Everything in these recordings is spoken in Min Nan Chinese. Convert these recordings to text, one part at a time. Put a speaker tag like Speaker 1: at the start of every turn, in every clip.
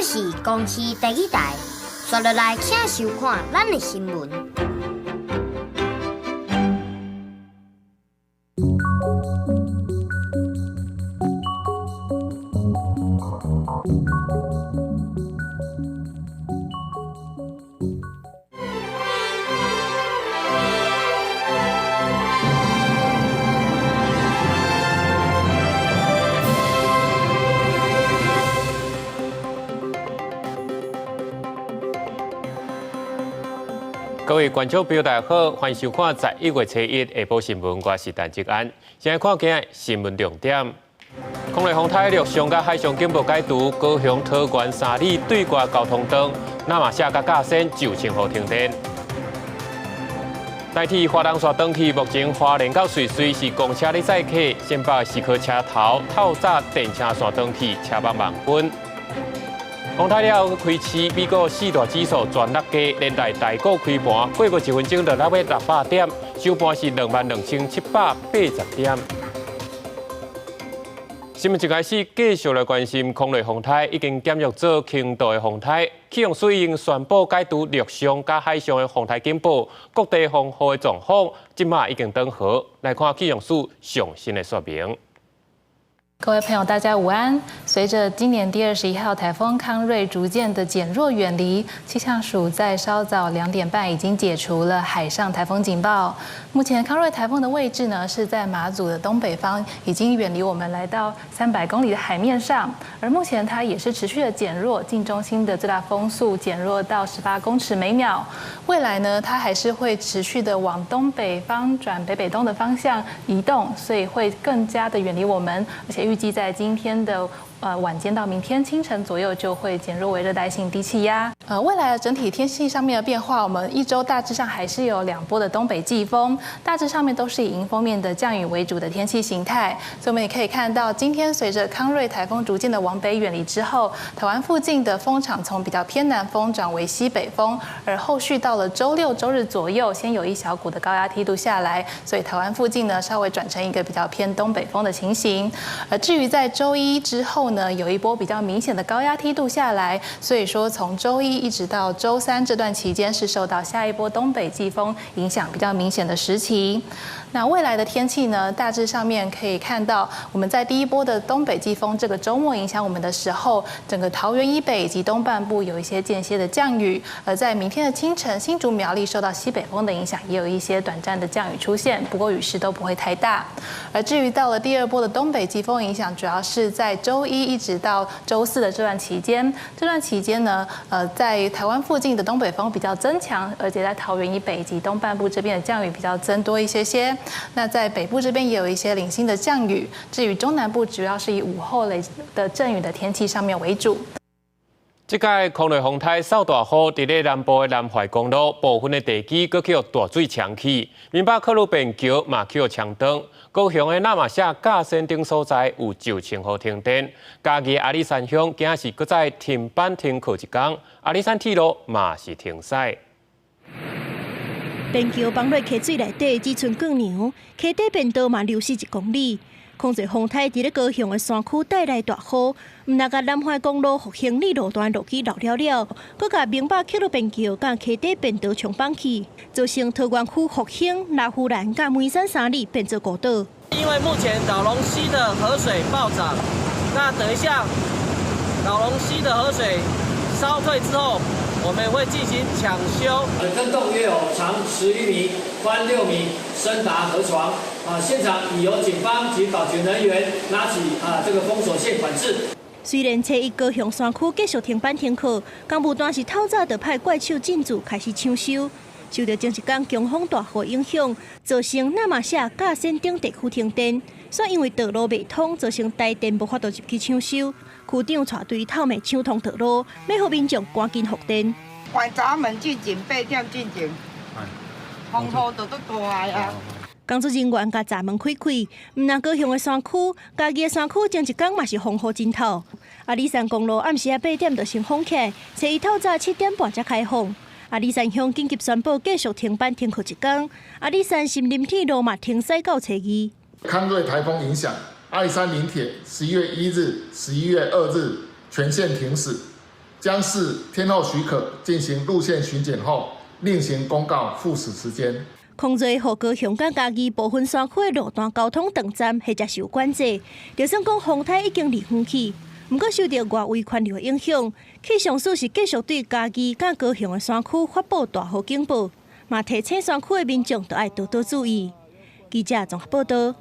Speaker 1: 這是公視第二台，紲落來請收看咱的新聞。
Speaker 2: 各位觀眾朋友，大家好，歡迎收看11月初一下晡新聞，我是陳志安。先來看今日新聞重點。空雷風颱陸上佮海上警報解除，高雄桃園三里對外交通燈，那瑪夏佮甲仙就清雨停電。台鐵花蓮線轉去，目前花蓮到瑞穗是公車咧載客，新北市區車頭透早電車線轉去，車網網分。風颱了後開市，美國四大指數全落價，連帶台股開盤過無一分鐘就落去600點，收盤是22,780點。新聞一開始繼續來關心空雷風颱已經減弱做輕度的風颱，氣象署已經宣布解除陸上佮海上的風颱警報，各地風雨的狀況這馬已經轉好。來看氣象署上新的說明。
Speaker 3: 各位朋友，大家午安。隨着今年第21號颱風康瑞逐漸的減弱遠離，氣象署在稍早2點半已經解除了海上颱風警報。目前康瑞颱風的位置呢是在馬祖的東北方，已經遠離我們來到300公里的海面上。而目前它也是持續的減弱，近中心的最大風速減弱到18公尺每秒。未來呢，它還是會持續的往東北方轉北北東的方向移動，所以會更加的遠離我們，而且預計在今天的晚間到明天清晨左右就會減弱為熱帶性低氣壓。未來的整體天氣上面的變化，我們一周大致上還是有兩波的東北季風，大致上面都是以迎風面的降雨為主的天氣形態。所以我們也可以看到，今天隨着康瑞颱風逐漸的往北遠離之後，台灣附近的風場從比較偏南風轉為西北風，而後續到了週六、週日左右，先有一小股的高壓梯度下來，所以台灣附近呢稍微轉成一個比較偏東北風的情形。而至於在週一之後呢，有一波比較明顯的高壓梯度下來，所以說從週一一直到週三這段期間是受到下一波東北季風影響比較明顯的時期。那未來的天氣呢，大致上面可以看到，我們在第一波的東北季風這個週末影響我們的時候，整個桃園以北以及東半部有一些間歇的降雨；而在明天的清晨，新竹苗栗受到西北風的影響，也有一些短暫的降雨出現，不過雨勢都不會太大。而至於到了第二波的東北季風影響，主要是在週一一直到週四的這段期間，這段期間呢，在台灣附近的東北風比較增強，而且在桃園以北以及東半部這邊的降雨比較增多一些些。那在北部這邊也有一些零星的降雨，至於中南部，主要是以午後雷的陣雨的天氣上面為主。
Speaker 2: 這屆空雷風颱掃大雨，佇咧南部的南懷公路部分的地基閣去予大水沖去，閩北客路便橋嘛去予沖斷，高雄的那瑪夏甲仙等所在有就清雨停電，嘉義阿里山鄉今仔是閣再停班停課一工，阿里山鐵路嘛是停駛。
Speaker 4: 便橋崩落溪水內底，只賰鋼梁，溪底便道嘛流失1公里。空濟風颱佇咧高雄的山區帶來大雨，毋但共南懷公路復興里路段路基漏了了，閣共閩北客路便橋佮溪底便道沖崩去，造成桃園區復興、羅浮蘭佮梅山三里變做孤島。
Speaker 5: 因為目前荖龍溪的河水暴漲，那等一下荖龍溪的河水稍退之後，我們會進行搶修。
Speaker 6: 坑洞約有長11米、寬6米，深達河床。現場已由警方及保全人員拉起這個封鎖線管制。
Speaker 4: 雖然初一高雄山區繼續停班停課，工務單是透早就派怪手進駐開始搶修。受著前一工強風大雨影響，造成那瑪夏佮仙頂地區停電，煞因為道路袂通，造成台電無法度入去搶修。區長帶隊透暝搶通道路，欲予民眾趕緊復電。
Speaker 7: 關閘門進前8點進前，風雨就足大啊！
Speaker 4: 工作人員共閘門開開，毋但高雄的山區，嘉義的山區前一工嘛是風雨真透。阿里山公路暗時仔8點就先封起來，初一透早7點半才開放。阿里山鄉緊急宣布繼續停班停課一工。阿里山森林鐵路嘛停駛到初二。
Speaker 8: 康瑞颱風影響，阿里山林鐵11月1日、11月2日全線停駛。將視天候許可進行路線巡檢後，另行公告復駛時間。
Speaker 4: 空瑞予高雄佮嘉義部分山區的路段交通斷暫或者受管制，就算講風颱已經離遠去，毋過受著外圍環流的影響，氣象署是繼續對嘉義佮高雄的山區發布大雨警報，嘛提醒山區的民眾著愛多多注意。記者綜合報道。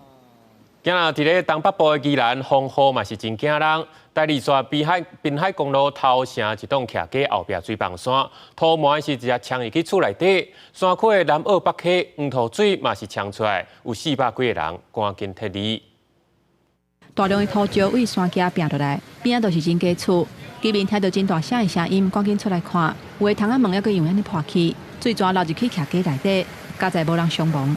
Speaker 2: 今仔佇咧東北部的宜蘭風雨嘛是真驚人。第二線濱海公路頭城一棟徛家後壁水崩山，土糜是直接沖入去厝內底。山區的南澳北溪黃土水嘛是沖出來，有400幾个人趕緊撤離。
Speaker 9: 大量的土石對山崎拚落來，邊仔就是人家厝。居民聽著真大聲的聲音，趕緊出來看，有的窗仔門猶閣因為按呢破去，水全流入去徛家內底，佳在無人傷亡。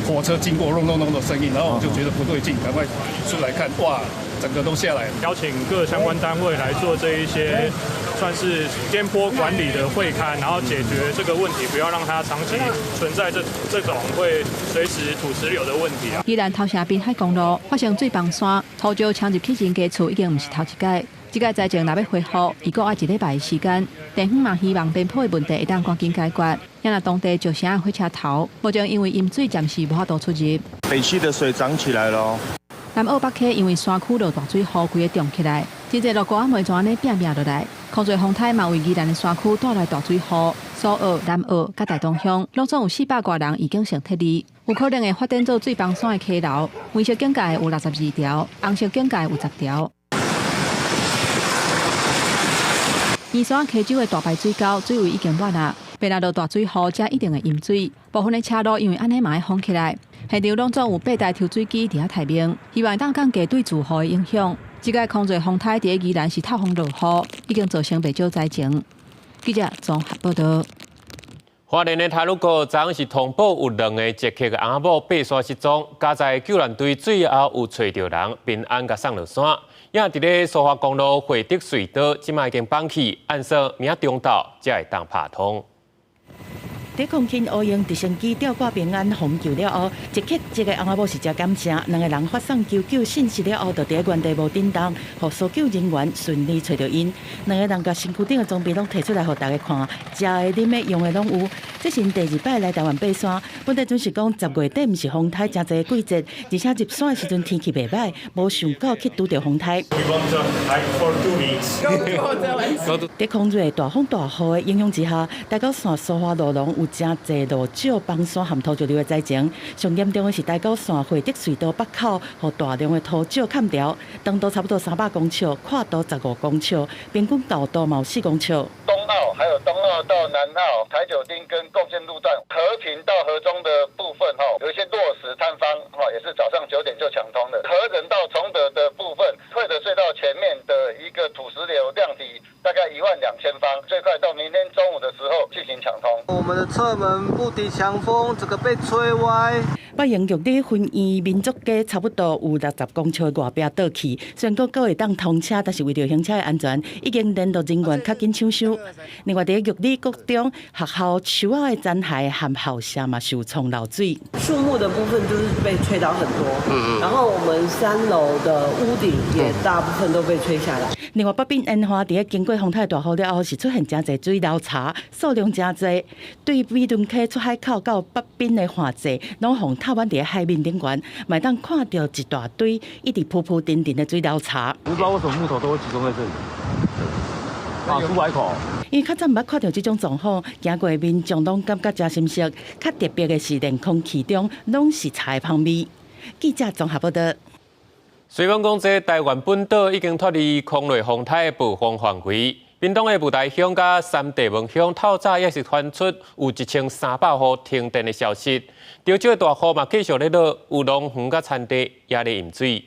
Speaker 10: 火車經過隆隆隆的聲音，然後我就覺得不對勁，趕快出來看，哇，整個都下來。
Speaker 11: 邀請各相關單位來做這一些算是邊坡管理的會勘，然後解決這個問題，不要讓它長期存在這種會隨時土石流的問題啊。
Speaker 9: 宜蘭頭城濱海公路發生水崩山，土石沖入去人家厝已經毋是頭一擺。這個災情若欲恢復，預估愛一禮拜的時間。地方嘛希望邊坡的問題會當趕緊解決。也若當地石城的火車頭，目前因為淹水暫時無法度出入。
Speaker 12: 北溪的水漲起來咯。
Speaker 9: 南澳北溪因為山區落大水雨，規个漲起來，真濟落雨仔梅全按呢拚拚落來。空濟風颱嘛為宜蘭的山區帶來大水雨，蘇澳、南澳佮大東鄉，攏總有400外人已經先撤離。有可能會發展做水崩山的溪流，黃色警戒有62條，紅色警戒有10條。宜山溪州的大排水溝水位已經滿啦，變來落大水雨，才一定會淹水。部分的車路因為按呢嘛會封起來，現場攏總有八台抽水機佇遐待命，希望當降低對住戶的影響。這個空濟風颱佇宜蘭是透風落雨，已經造成袂少災情。記者綜合報道。
Speaker 2: 花蓮的太魯閣昨昏是通報有兩个捷克的翁仔某爬山失蹤，佳在救援隊最後有揣著人平安共送落山。也佇咧蘇花公路惠德隧道，這擺已經放棄，按說明仔中晝才會當拍通。
Speaker 13: 佇空勤烏鷹直升機吊掛平安予救了後，捷克這個翁仔某是誠感謝，兩个人發送求救信息了後，就佇原地無振動，予搜救人員順利揣著𪜶。兩个人共身軀頂的裝備攏提出來予大家看，食的、啉的、用的攏有。這是𪜶第二擺來台灣爬山，本來準是講10月底毋是風颱誠濟的季節，而且入山的時陣天氣袂䆀，無想到去拄著風颱。佇空瑞大風大雨的影響之下，台九線蘇花路廊有誠濟落石崩山和土石流的災情。上嚴重的是台九線惠德隧道北口，予大量的土石崁牢，長度差不多300公尺，闊度15公尺，平均高度嘛有4公尺。
Speaker 14: 東澳還有東澳到南澳、台九丁跟貢獻路段、和平到和中的部分，哈，有一些落石坍方，哈，也是早上9點就搶通了。和仁到崇德的部分，惠德隧道前面的一個土石流量體大概12000方，最快到明天中午的時候進行搶通。
Speaker 5: 我們的側門不敵強風，這個被吹歪。
Speaker 13: 北榮玉里分院民族街差不多有60公尺的外壁倒去，雖然講閣會當通車，但是為著行車的安全，已經聯絡人員較緊搶修。另外，佇玉里國中學校樹仔的殘骸和校舍嘛受沖漏水。
Speaker 15: 樹木的部分就是被吹倒很多，然後我們3樓的屋頂也大部分都被吹下來。
Speaker 13: 另外，北濱煙花佇咧經過風颱大雨了後，是出現誠濟水流柴，數量誠濟。對美崙溪出海口到北濱的旱季，攏予透滿佇咧海面頂懸，嘛會當看著一大堆一直浮浮沉沉的水流柴。
Speaker 16: 不知道為什麼木頭都會集中在這裡。啊，出海口。
Speaker 13: 因為較早毋捌看著這種狀況，行過的民眾攏感覺誠心酸。較特別的是，連空氣中攏是柴的香味。記者綜合報道。
Speaker 2: 雖罔講這台灣本島已經脫離空雷風颱的暴風範圍，屏東的霧台鄉佮三地門鄉透早也是傳出有1300戶停電的消息。潮州的大雨嘛繼續咧落，有農園佮田地也咧淹水。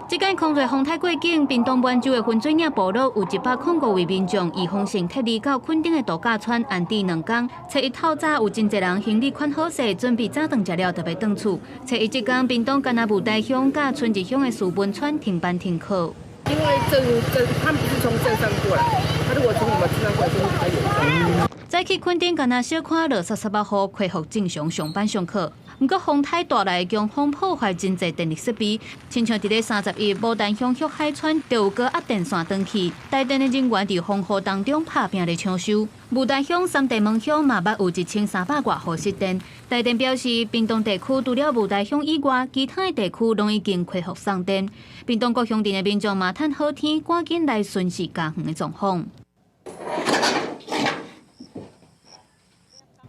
Speaker 17: 這間空瑞風颱過境，屏東滿洲的分水嶺部落有105位民眾預防性撤離到墾丁的度假村安置2工。初一透早有真濟人行李款好勢，準備早頓食了就欲轉厝。初一這工，屏東干焦霧台鄉佮春日鄉的樹文村停班停課。
Speaker 18: 因為鎮鎮，他們不是從鎮上過來，他如果從我們鎮上過來，就會比較嚴重。
Speaker 17: 早起墾丁干焦小看落澼澼仔雨，恢復正常上班上課。毋過風颱帶來的強風破壞真濟電力設備，親像佇咧31，牡丹鄉旭海村就有高壓電線斷去，台電的人員佇風雨當中拍拚咧搶修。牡丹鄉、三地門鄉嘛捌有1300外戶失電。台電表示，屏東地區除了霧台鄉以外，其他的地區攏已經恢復送電。屏東各鄉鎮的民眾嘛趁好天，趕緊來巡視家園的狀況。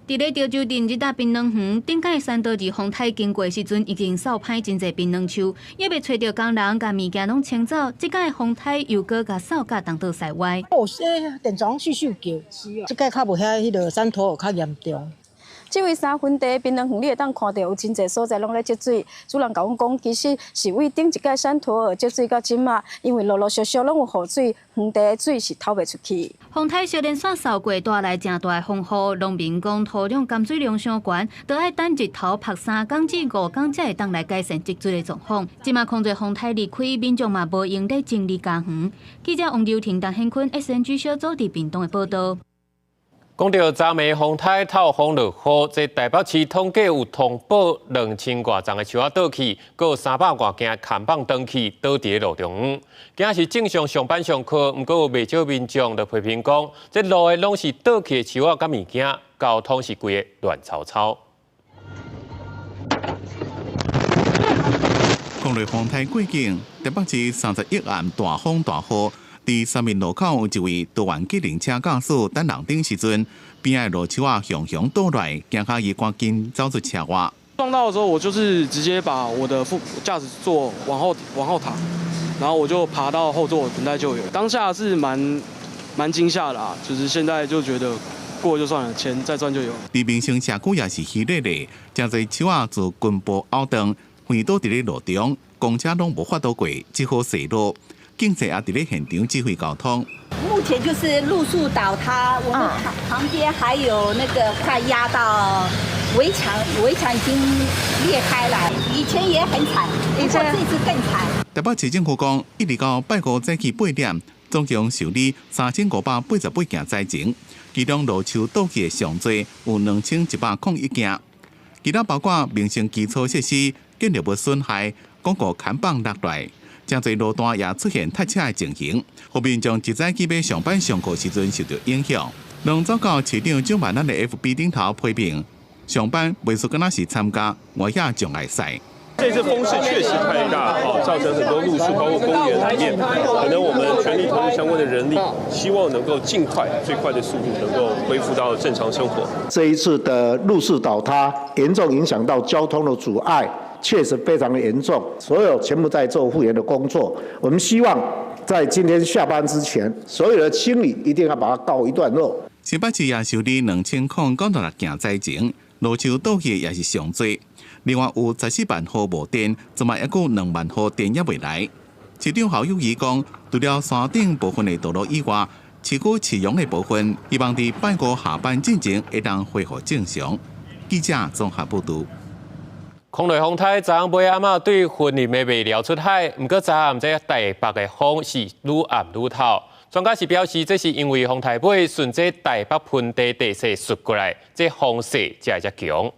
Speaker 17: 佇咧潮州鎮日搭檳榔園頂蓋山道，二風颱經過時陣，已經掃歹真濟檳榔樹，猶未揣著工人共物件攏清走。這擺風颱又閣共掃甲東倒西歪。
Speaker 19: 哦，這電線咻咻叫，這擺較無遐彼个山陀較嚴重。
Speaker 20: 這位三分地檳榔園，你會當看著有真濟所在攏咧積水。主人共阮講，其實是為頂一擺山陀兒積水到這馬，因為陸陸續續攏有雨水，園地的水是透袂出去。
Speaker 17: 風颱小連續掃過，帶來誠大的風雨，農民講土壤含水量傷懸，都愛等日頭曬3工至5工才會當來改善積水的狀況。這馬空濟風颱離開，民眾嘛無閒咧整理家園。記者王柔婷、陳顯坤，SNG 小組佇屏東的報導。
Speaker 2: 講到昨暝風颱透風落雨，這台北市統計有通報2000外叢的樹仔倒去，閣有300外件看板斷去，倒佇路中央。今仔是正常上班上課，毋過有袂少民眾就批評講，這路的攏是倒去的樹仔佮物件，交通是規个亂糟糟。
Speaker 21: 空雷風颱過境，台北市31暗大風大雨。佇三民路口有一位桃園計程車駕駛等紅燈時陣，邊仔路樹仔雄雄倒來，驚嚇伊趕緊走出車外。
Speaker 22: 撞到的時候，我就是直接把我的副駕駛座往後躺，然後我就爬到後座等待救援。當下是蠻驚嚇的啊，就是現在就覺得過就算了，錢再賺就有。
Speaker 21: 佇民生社區也是虛熱的，誠濟樹仔自根部拗斷，橫倒佇咧路中，公車攏無法度過，只好踅路。警察也佇咧現場指揮交通。
Speaker 23: 目前就是路樹倒塌，我們旁邊還有那個快壓到圍牆，圍牆已經裂開了。以前也很慘，不過這次更慘。
Speaker 21: 台北市政府講，一直到拜五早起8點，總共受理3588件災情，其中路樹倒去的上濟有2101件，其他包括民生基礎設施、建築物損害、廣告看板落來。誠濟路段也出現塞車的情形，予民眾一早起欲上班上課時陣受著影響。攏遭到市長蔣萬安的 FB 頂頭批評，上班袂輸敢若是參加外野障礙賽。
Speaker 24: 這次風勢確實太大，造成很多路樹，包括公園裡面，可能我們全力投入相關的人力，希望能夠盡快、最快的速度能夠恢復到正常生活。
Speaker 25: 這一次的路樹倒塌，嚴重影響到交通的阻礙。確實非常的嚴重，所有全部在做復原的工作。我們希望在今天下班之前，所有的清理一定要把它告一段落。
Speaker 21: 新北市也受理2096件災情，路樹倒去也是上濟。另外有14萬戶無電，這馬猶閣有2萬戶電猶未來。市長侯友宜講，除了山頂部分的道路以外，市區市容的部分，希望佇拜五下班進前會當恢復正常。記者綜合報導。
Speaker 2: 空雷風颱昨昏尾暗仔對雲林的麥寮出海，毋過昨暗這台北的風是愈暗愈透。專家是表示，這是因為風颱尾順這台北盆地地勢順過來，這風勢才會遮強。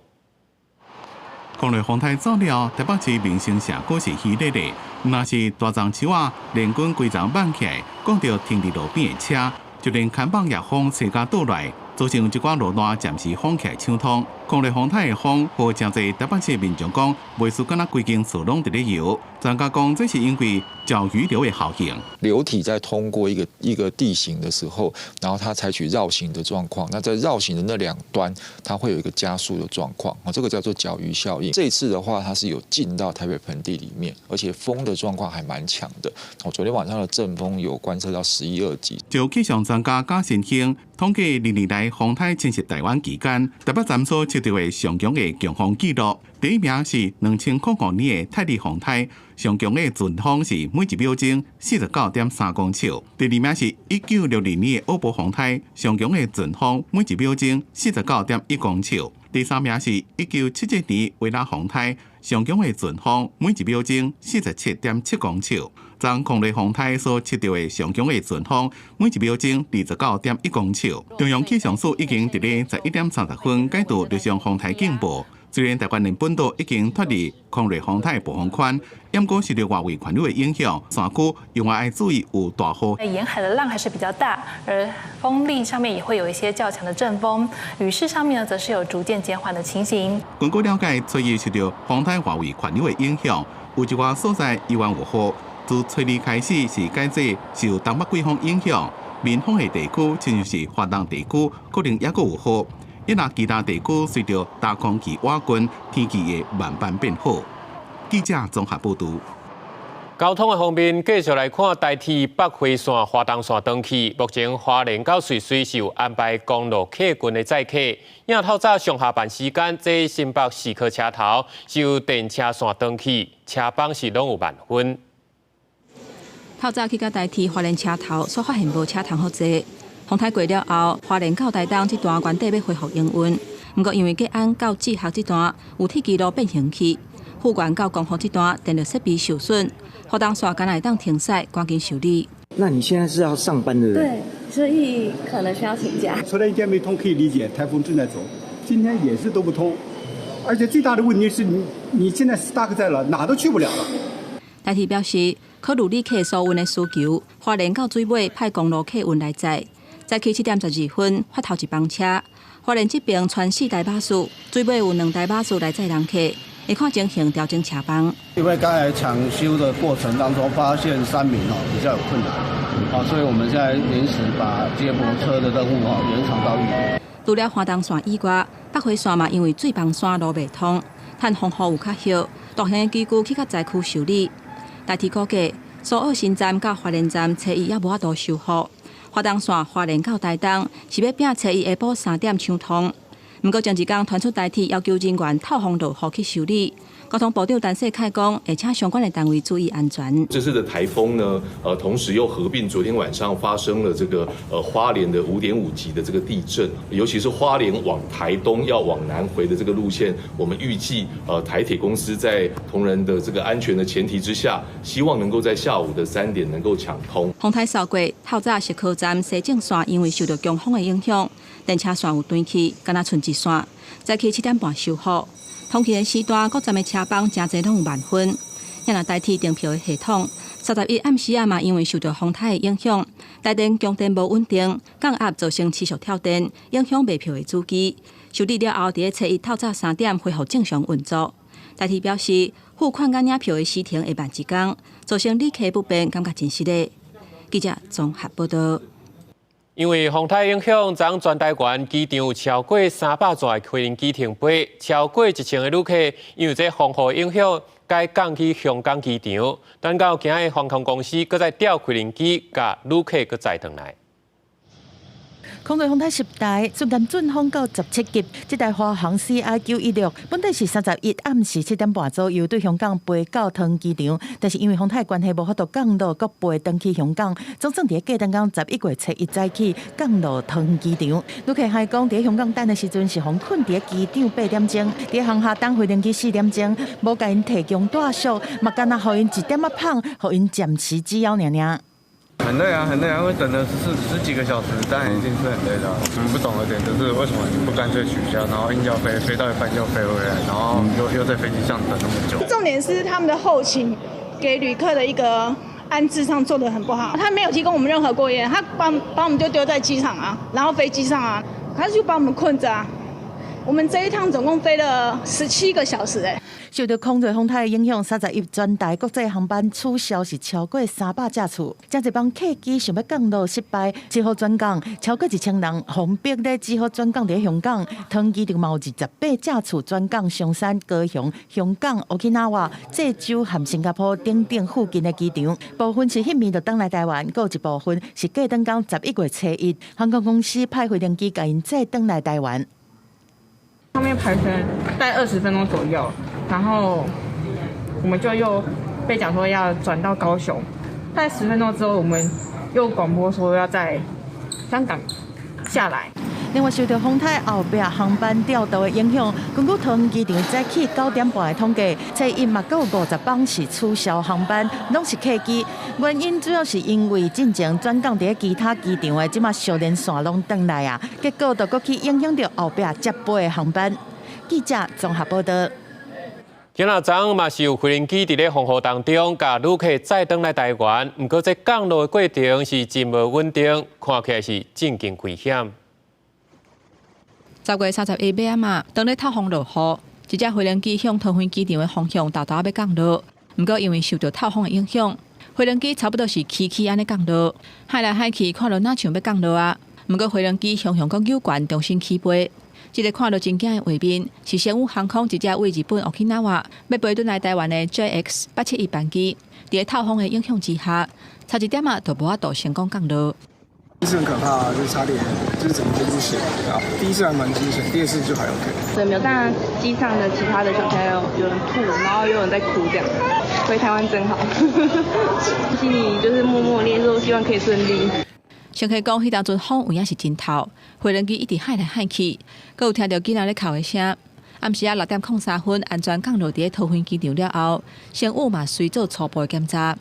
Speaker 21: 空雷風颱走了，台北市民生社區是虛熱的，若是大叢樹仔連根規叢挽起來，摃著停佇路邊的車，就連看板也風吹甲倒來。造成一寡路段暫時封起來搶通，空雷風颱的風，予誠濟台北市民眾講，袂輸敢若規間厝攏佇咧搖。專家講，這是因為絞魚流的效應。
Speaker 26: 流體在通過一個地形的時候，然後它採取繞行的狀況，那在繞行的那兩端，它會有一個加速的狀況，這個叫做絞魚效應。這次的話，它是有進到台北盆地裡面，而且風的狀況還蠻強的。昨天晚上的陣風有觀測到11、2級。
Speaker 21: 就氣象專家賈新興統計歷年來風颱侵襲台灣期間，台北站所測著的上強的強風紀錄，第一名是2005年的泰利風颱，上強的陣風是每一秒鐘49.3公尺。第二名是1962年的奧波風颱，上強的陣風每一秒鐘49.1公尺。第三名是1977年維拉風颱，上強的陣風每一秒鐘47.7公尺。昨空雷風颱所測著的上強的陣風每一秒鐘29.1公尺。中央氣象署已經佇咧11點30分解除陸上風颱警報，雖然台灣的本島已經脫離空瑞風台暴風圈，毋過受著外圍環流的影響，山區猶原愛注意有大雨。
Speaker 1: 沿海的浪還是比較大，而風力上面也會有一些較強的陣風，雨勢上面呢，則是有逐漸減緩的情形。
Speaker 21: 根據了解，初一受著風台外圍環流的影響，有一寡所在猶原有雨。自初二開始是改做受東北季風影響，民風的地區，親像是華東地區，可能猶閣有雨。一若其他地區隨著大空氣倚近，天氣會慢慢變好。記者綜合報道。
Speaker 2: 交通的方面，繼續來看台鐵北迴線、花東線斷去。目前花蓮到瑞穗是有安排公路客運的載客。因透早上下班時間，這新北市區車頭是有電車線斷去，車班是攏有慢分。
Speaker 9: 透早去到台鐵花蓮車頭，煞發現無車通予坐。風颱過了後，花蓮到台東這段原底欲恢復營運，毋過因為吉安到志學這段有鐵支路變形去，富源到光復這段電力設備受損，花東線敢若會當停駛，趕緊修理。
Speaker 3: 那你現在是要上班的人？
Speaker 4: 對，所以可能需要請假。
Speaker 6: 昨天一天沒通可以理解，颱風正在走，今天也是都不通，而且最大的問題是你你現在 stuck 在了，哪都去不了了。
Speaker 9: 台鐵表示，考慮旅客疏運的需求，花蓮到水尾派公路客運來載。早起7點12分發頭一班車，花蓮這邊傳四台巴士，水尾有兩台巴士來載人客，會看情形調整車班。
Speaker 7: 因為剛才搶修的過程當中，發現三民哦比較有困難，啊，所以我們現在臨時把接駁車的任務哦延長到1點。
Speaker 9: 除了花東線以外，北迴線嘛因為水枋山路袂通，趁風雨有較歇，大型的機具去較災區修理。台鐵估計，蘇澳新站佮花蓮站初一猶無法度修復。花東線花蓮到台東是欲拼初一下晡3點搶通，毋過前一工傳出台鐵要求人員透風落雨去修理。交通部長陳世凱講，會請相關的單位注意安全。
Speaker 8: 這次的颱風呢，同時又合併昨天晚上發生了這個花蓮的5.5級的這個地震，尤其是花蓮往台東要往南回的這個路線，我們預計台鐵公司在同仁的這個安全的前提之下，希望能夠在下午的3點能夠搶通。
Speaker 9: 風颱掃過，透早石科站西正線因為受著強風的影響，電車線有斷去，敢若賰一線，早起7點半修復。通勤的時段，各站的車班誠濟攏有慢分。若台鐵訂票的系統，31暗時仔嘛，因為受著風颱的影響，台電供電無穩定，降壓造成持續跳電，影響賣票的主機。修理了後，佇咧初一透早3點恢復正常運作。台鐵表示，付款佮領票的時程會慢一工，造成旅客不便，感覺真失禮。記者綜合報道。
Speaker 2: 因為風颱影響，昨全台灣機場有超過300座的飛行機停飛，超過1000個旅客因為這風雨影響，改降去香港機場。等到今日航空公司閣再調飛行機，共旅客閣載轉來。
Speaker 13: 空台風台十台，瞬間陣風到17級。這台華航 CI 916本底是31暗時7點半左右對香港飛到桃園機場，但是因為風颱關係無法度降落，閣飛轉去香港，總算佇隔頓工11月初一早起降落桃園機場。旅客還講，佇香港等的時陣是予困佇機場8點鐘，佇航廈等飛行機4點鐘，無共𪜶提供住宿，嘛干焦予𪜶一點仔麭，予𪜶暫時只枵爾爾。
Speaker 27: 很累啊，很累啊，因為等了十幾個小時，當然一定是很累的。我們不懂的點就是為什麼你不乾脆取消，然後硬要飛，飛到一半又飛回來，然後又在飛機上等那麼久。
Speaker 28: 重點是他們的後勤給旅客的一個安置上做得很不好，他沒有提供我們任何過夜，他把我們就丟在機場啊，然後飛機上啊，他就把我們困着啊。我們這一趟總共飛了17個小時，欸。
Speaker 13: 受著空台風台的影響，31全台國際航班取消是超過300架次，誠濟班客機想欲降落失敗，只好轉降。超過1000人，予逼咧只好轉降佇香港。桃園機場嘛有28架次轉降松山、高雄、香港、沖繩、濟州和新加坡等等附近的機場。部分是彼暝就轉來台灣，閣有一部分是隔頓工11月初一，航空公司派飛行機共𪜶載轉來台灣。
Speaker 18: 上面排程大概20分鐘左右，然後我們就又被講說要轉到高雄，大概10分鐘之後，我們又廣播說要在香港下來。
Speaker 13: 另外，受著風颱後壁航班調度的影響，根據桃園機場早起9點半的統計，初一嘛閣有50班是取消航班，攏是客機。原因主要是因為進前轉降佇其他機場的，這馬相連線攏轉來啊，結果就閣去影響著後壁接飛的航班。
Speaker 5: 記者綜合報道。
Speaker 2: 今仔早嘛是有飛行機佇咧風雨當中，共旅客載轉來台灣。毋過這降落的過程是真無穩定，看起來是真經危險。
Speaker 9: 10月31晚暗嘛，當咧透風落雨，一隻飛行機向桃園機場的方向沓沓欲降落。毋過因為受著透風的影響，飛行機差不多是起起按呢降落，海來海去，看落若像欲降落啊。毋過飛行機雄雄閣扭懸，重新起飛。這个看落真驚的畫面，是星宇航空一隻對日本 Okinawa 欲飛轉來台灣的 JX 871班機，佇咧透風的影響之下，差一點仔就無法度成功降落。
Speaker 10: 是很可怕啊，就差點就是整個飛機醒啊。第一次還蠻驚險，第二次就還 OK。
Speaker 11: 對，沒有。當然機上的其他的小朋友有人吐，然後有人在哭，這樣。回台灣真好，心裡就是默默念說希望可以順利。
Speaker 9: 乘客講，彼當陣風有影是真透，飛行機一直海來海去，閣有聽著囡仔咧哭的聲。暗時仔6點03分安全降落佇咧桃園機場了後，星宇嘛隨做初步的檢查。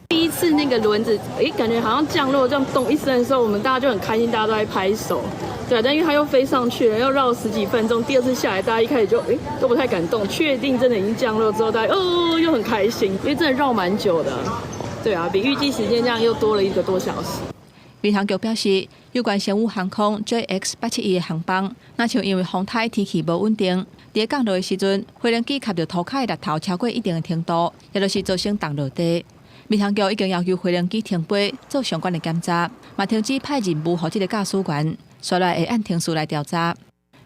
Speaker 12: 第一次那個輪子，誒，感覺好像降落這樣咚一聲的時候，我們大家就很開心，大家都在拍手。對，但因為它又飛上去了，又繞十幾分鐘。第二次下來，大家一開始就誒都不太敢動，確定真的已經降落之後，大家哦又很開心，因為真的繞蠻久的。對啊，比預計時間這樣又多了一個多小時。
Speaker 9: 民航局表示，有關星宇航空 JX 871的航班，若像因為風颱天氣無穩定，佇降落的時陣，飛行機磕著塗跤的石頭超過一定的程度，也就是造成重落地。民航局已經要求飛行機停飛，做相關的檢查，嘛停止派任務予這个駕駛員，煞來會按程序來調查。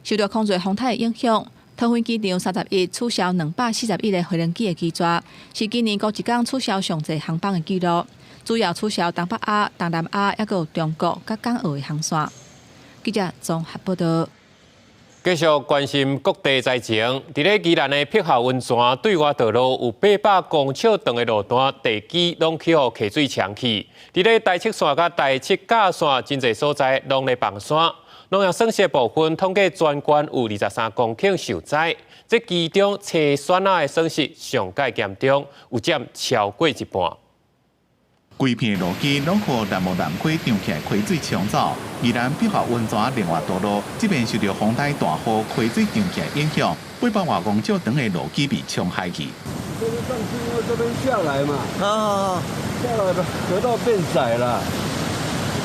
Speaker 9: 受著空襲風颱的影響，桃園機場31取消241个飛行機的機座，是今年頭一工取消上濟航班的紀錄。主要取消東北亞、東南亞，抑閣有中國佮港澳的航線。記者綜合報道。
Speaker 2: 繼續關心各地災情，佇咧宜蘭的碧後溫泉對外道路有800公尺長的路段，地基攏去予溪水沖去。佇咧台七線佮台七甲線，真濟所在攏咧崩山。農業損失部分統計全縣有23公頃受災，這其中青蒜仔的損失上蓋嚴重，有佔超過一半。
Speaker 21: 規片路基攏予南無南溪漲起來溪水沖走，宜蘭碧後溫泉另外道路這邊受著風台大雨溪水漲起來影響，800外公尺長的路基被沖海去。
Speaker 7: 這邊上去，因為這邊下來嘛，啊，下來的河道變窄了，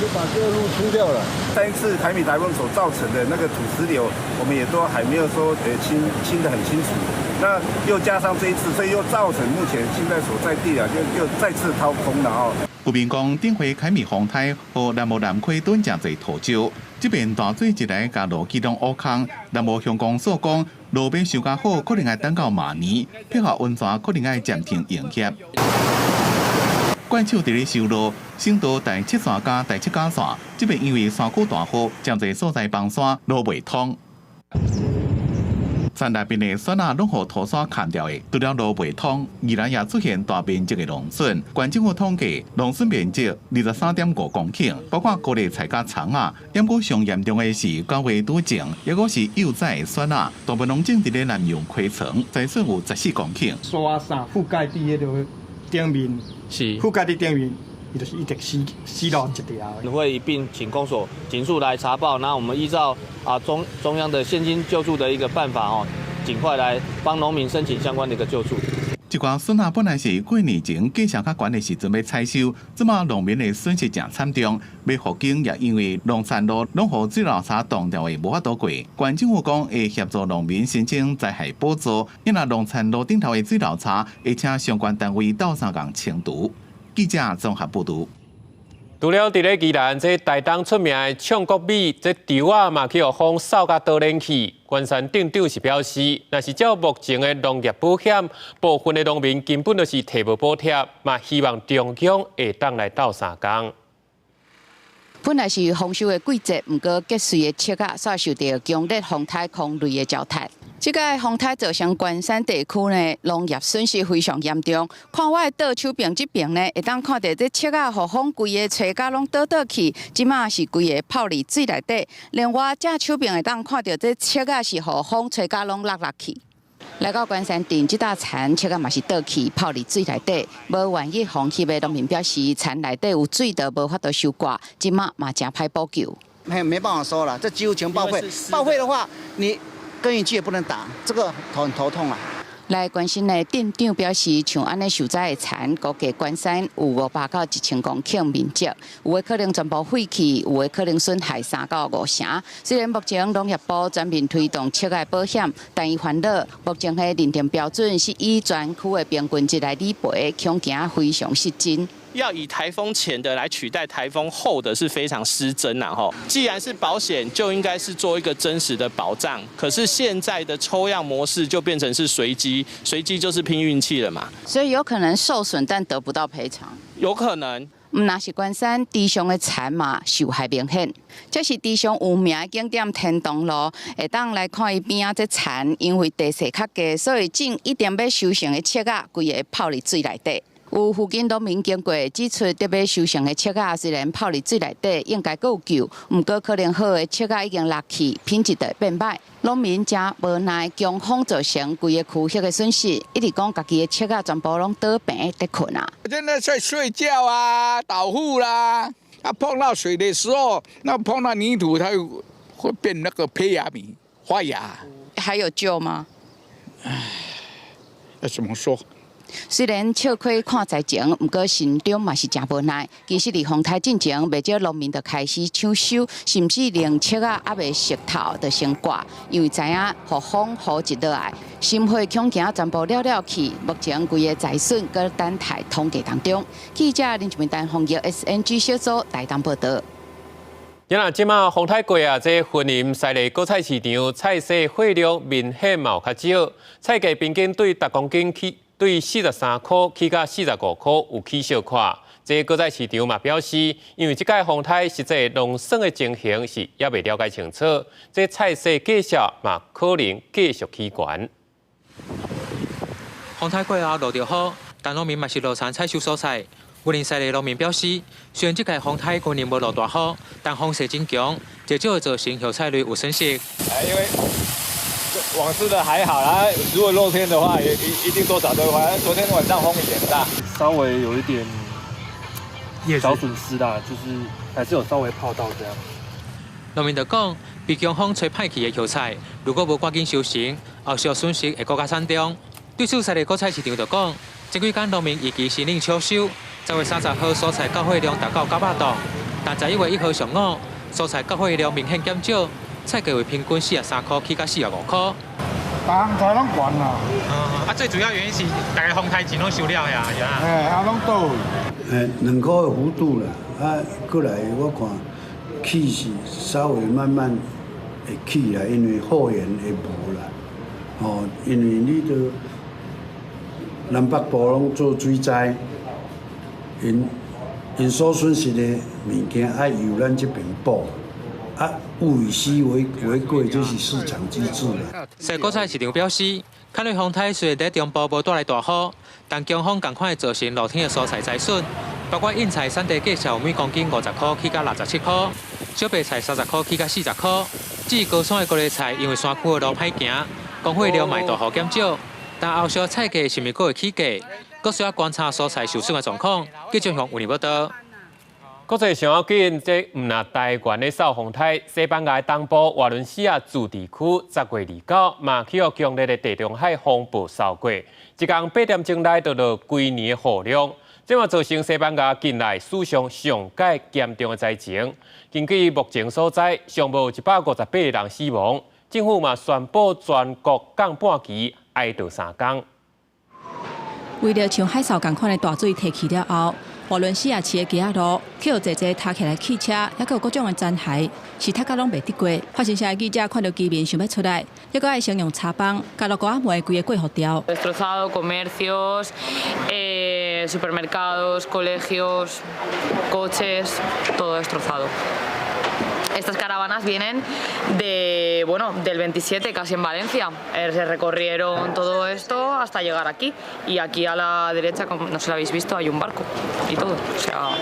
Speaker 7: 就把這個路沖掉了。
Speaker 14: 上一次凱米颱風所造成的那個土石流，我們也都還沒有說清清得很清楚。那又加上這一次，所以又造成目前現在所在地啊，就又再次掏空了哦。
Speaker 21: 有民講，頂回凱米風颱予南無南溪囤誠濟土石，這邊大水一來，共路基攏挖空。南無鄉公所講，路欲修較好，可能愛等到明年，碧後溫泉可能愛暫停營業。怪手佇咧修路，省道台七線佮台七甲線，這邊因為山區大雨，誠濟所在崩山，路袂通。田內邊的蒜仔攏予土沙崁掉的，除了路袂通，宜蘭也出現大面積的農損。縣政府統計，農損面積23.5公頃，包括高麗菜佮蔥仔。毋過上嚴重的是9月拄種，抑閣是幼崽的蒜仔，大部分攏種佇咧南洋溪床，災損有14公頃。
Speaker 15: 沙啥覆蓋佇彼个頂面，是覆蓋佇頂面，伊就是一直死死路一條。
Speaker 16: 會一併請公所盡速來查報，那我們依照中央的現金救助的一個辦法哦，盡快來幫農民申請相關的一個救助。
Speaker 21: 這寡蒜仔本來是過年前價錢較懸的時陣欲採收，這馬農民的損失誠慘重，欲復耕也因為農田路攏予水流沙擋掉的無法度過。縣政府講會協助農民申請災害補助，伊若農田路頂頭的水流沙，會請相關單位鬥相共清除。記者綜合報導。
Speaker 2: 除了佇咧宜蘭，這台東出名的唱國米，這稻仔嘛去予風掃甲倒輪去。關山鎮長是表示，若是照目前的農業保險，部分的農民根本就是提無補貼，嘛希望中央會當來鬥相共。
Speaker 19: 本來是豐收的季節，毋過結穗的粟仔煞受著強烈風颱空雷的糟蹋。這个風颱造成關山地區呢，農業損失非常嚴重。看我的倒手邊這邊呢，會當看著這粟仔予風規个吹甲攏倒倒去，這馬是規个泡佇水內底。另外正手邊會當看著這粟仔是予風吹甲攏落落去。來到關山鎮，這搭田粟仔嘛是倒去泡佇水內底，無願意放棄的農民表示，田內底有水就無法度收割，這馬嘛誠歹補救。
Speaker 29: 沒辦法收了，這幾乎全報廢。報廢的話，你。
Speaker 5: 耕耘機也不能打，這個很頭痛啊。
Speaker 19: 來關心的鎮長表示，像按呢受災的田，估計關山有500到1000公頃面積，有的可能全部廢去，有的可能損害3到5成。雖然目前農業部全面推動粟仔保險，但伊煩惱目前的認定標準是以全區的平均值來理賠，恐驚非常失真。
Speaker 17: 要以颱風前的來取代颱風後的是非常失真啦！吼，既然是保險，就應該是做一個真實的保障。可是現在的抽樣模式就變成是隨機，隨機就是拼運氣了嘛。
Speaker 19: 所以有可能受損，但得不到賠償。
Speaker 17: 有可能。
Speaker 19: 毋但是關山池上的田嘛受害明顯，這是池上有名的景點天堂路，會當來看伊邊仔這田，因為地勢較低，所以種一定欲收成的粟仔，規个泡佇水內底。有附近農民經過指出，得欲收成的粟仔雖然泡佇水內底，應該閣有救，毋過可能好的粟仔已經落去，品質就會變歹。農民誠無奈，強風造成規个區域的損失，一直講家己的粟仔全部攏倒平佇睏啊。
Speaker 20: 現在在睡覺啊，倒伏啦，啊碰到水的時候，那碰到泥土，它會變那個胚芽米發芽。
Speaker 19: 還有救嗎？
Speaker 20: 唉，要怎麼說？
Speaker 19: 雖然笑虧看災情，毋過心中嘛是誠無奈。其實佇風颱進前，袂少農民就開始搶收，甚至連粟仔猶未熟透就先割，因為知影予風雨一落來，心血恐驚全部了了去。目前規个災損閣等待統計當中。記者林志明、馮業 SNG 小組台東報導。
Speaker 2: 呀，這馬風颱過啊，這雲林西麗果菜市場菜市貨量明顯嘛有較少，菜價平均對逐公斤起對43箍起到45箍有起小可。這果菜市場嘛表示，因為這擺風颱實際農損的情形是猶未了解清楚，這菜市價數嘛可能繼續起懸。
Speaker 22: 風颱過後落著雨，但農民嘛是落田採收蔬菜。雲林西麗農民表示，雖然這屆風颱去年無落大雨，但風勢真強，至少會造成葉菜類有損失。
Speaker 23: 因為網室的還好啦，如果露天的話，也一定多少都會壞。昨天晚上風也很大，
Speaker 24: 稍微有一點小損失啦，就是還是有稍微泡到這樣。
Speaker 22: 農民就講，被強風吹歹去的葉菜，如果無趕緊收成，後續損失會閣較慘重。對此，西麗果菜市場就講，這幾工農民預期申領搶收，10月30號蔬菜交貨量達到900噸，但11月1號上午，蔬菜交貨量明顯減少，菜價為平均43箍起到45箍。
Speaker 25: 逐項菜攏懸啦。
Speaker 22: 啊，最主要原因是大家風颱錢攏收了呀，
Speaker 25: 哎，啊，攏倒。
Speaker 26: 2箍的幅度啦，啊，過來我看起是稍微慢慢會起啦，因為貨源會無啦，哦，因為你都南北部攏做水災，𪜶𪜶所損失的物件愛由咱這邊補，啊，物以稀為貴，這是市場機制啦。
Speaker 22: 西果菜市場表示，看來風颱雖然佇中部無帶來大雨，但強風仝款會造成露天的蔬菜災損，包括蕹菜產地價數每公斤50箍起到67箍，小白菜30箍起到40箍。至於高山的高麗菜，因為山區的路歹行，供貨量嘛大幅減少，但後續菜價是毋是閣會起價，閣需要觀察蔬菜受損的狀況。記者向有報道。
Speaker 2: 國際上要緊，這毋但台灣咧受風颱，西班牙東部瓦倫西亞自治區10月29嘛去予強烈的地中海風暴掃過，一工8點鐘內就落規年的雨量，這嘛造成西班牙近來史上上蓋嚴重的災情。根據目前所知，上無158個人死亡，政府嘛宣布全國降半旗哀悼3工。
Speaker 9: 為著像海嘯仝款的大水退去了後，瓦倫西亞市的街仔路，去予濟濟塌起來汽車，猶閣有各種的殘骸，是塌甲攏袂得過。法新社的記者看著居民想欲出來，猶閣愛先用柴枋，共路高仔門規个過予掉。
Speaker 29: Destrozado comercios, supermercados, colegios, coches, todo destrozado. Estas caravanas vienen de, bueno, del 27 casi en Valencia. Se recorrieron todo esto hasta llegar aquí. Y aquí a la derecha, como no sé si lo habéis visto, hay un barco y todo. O sea,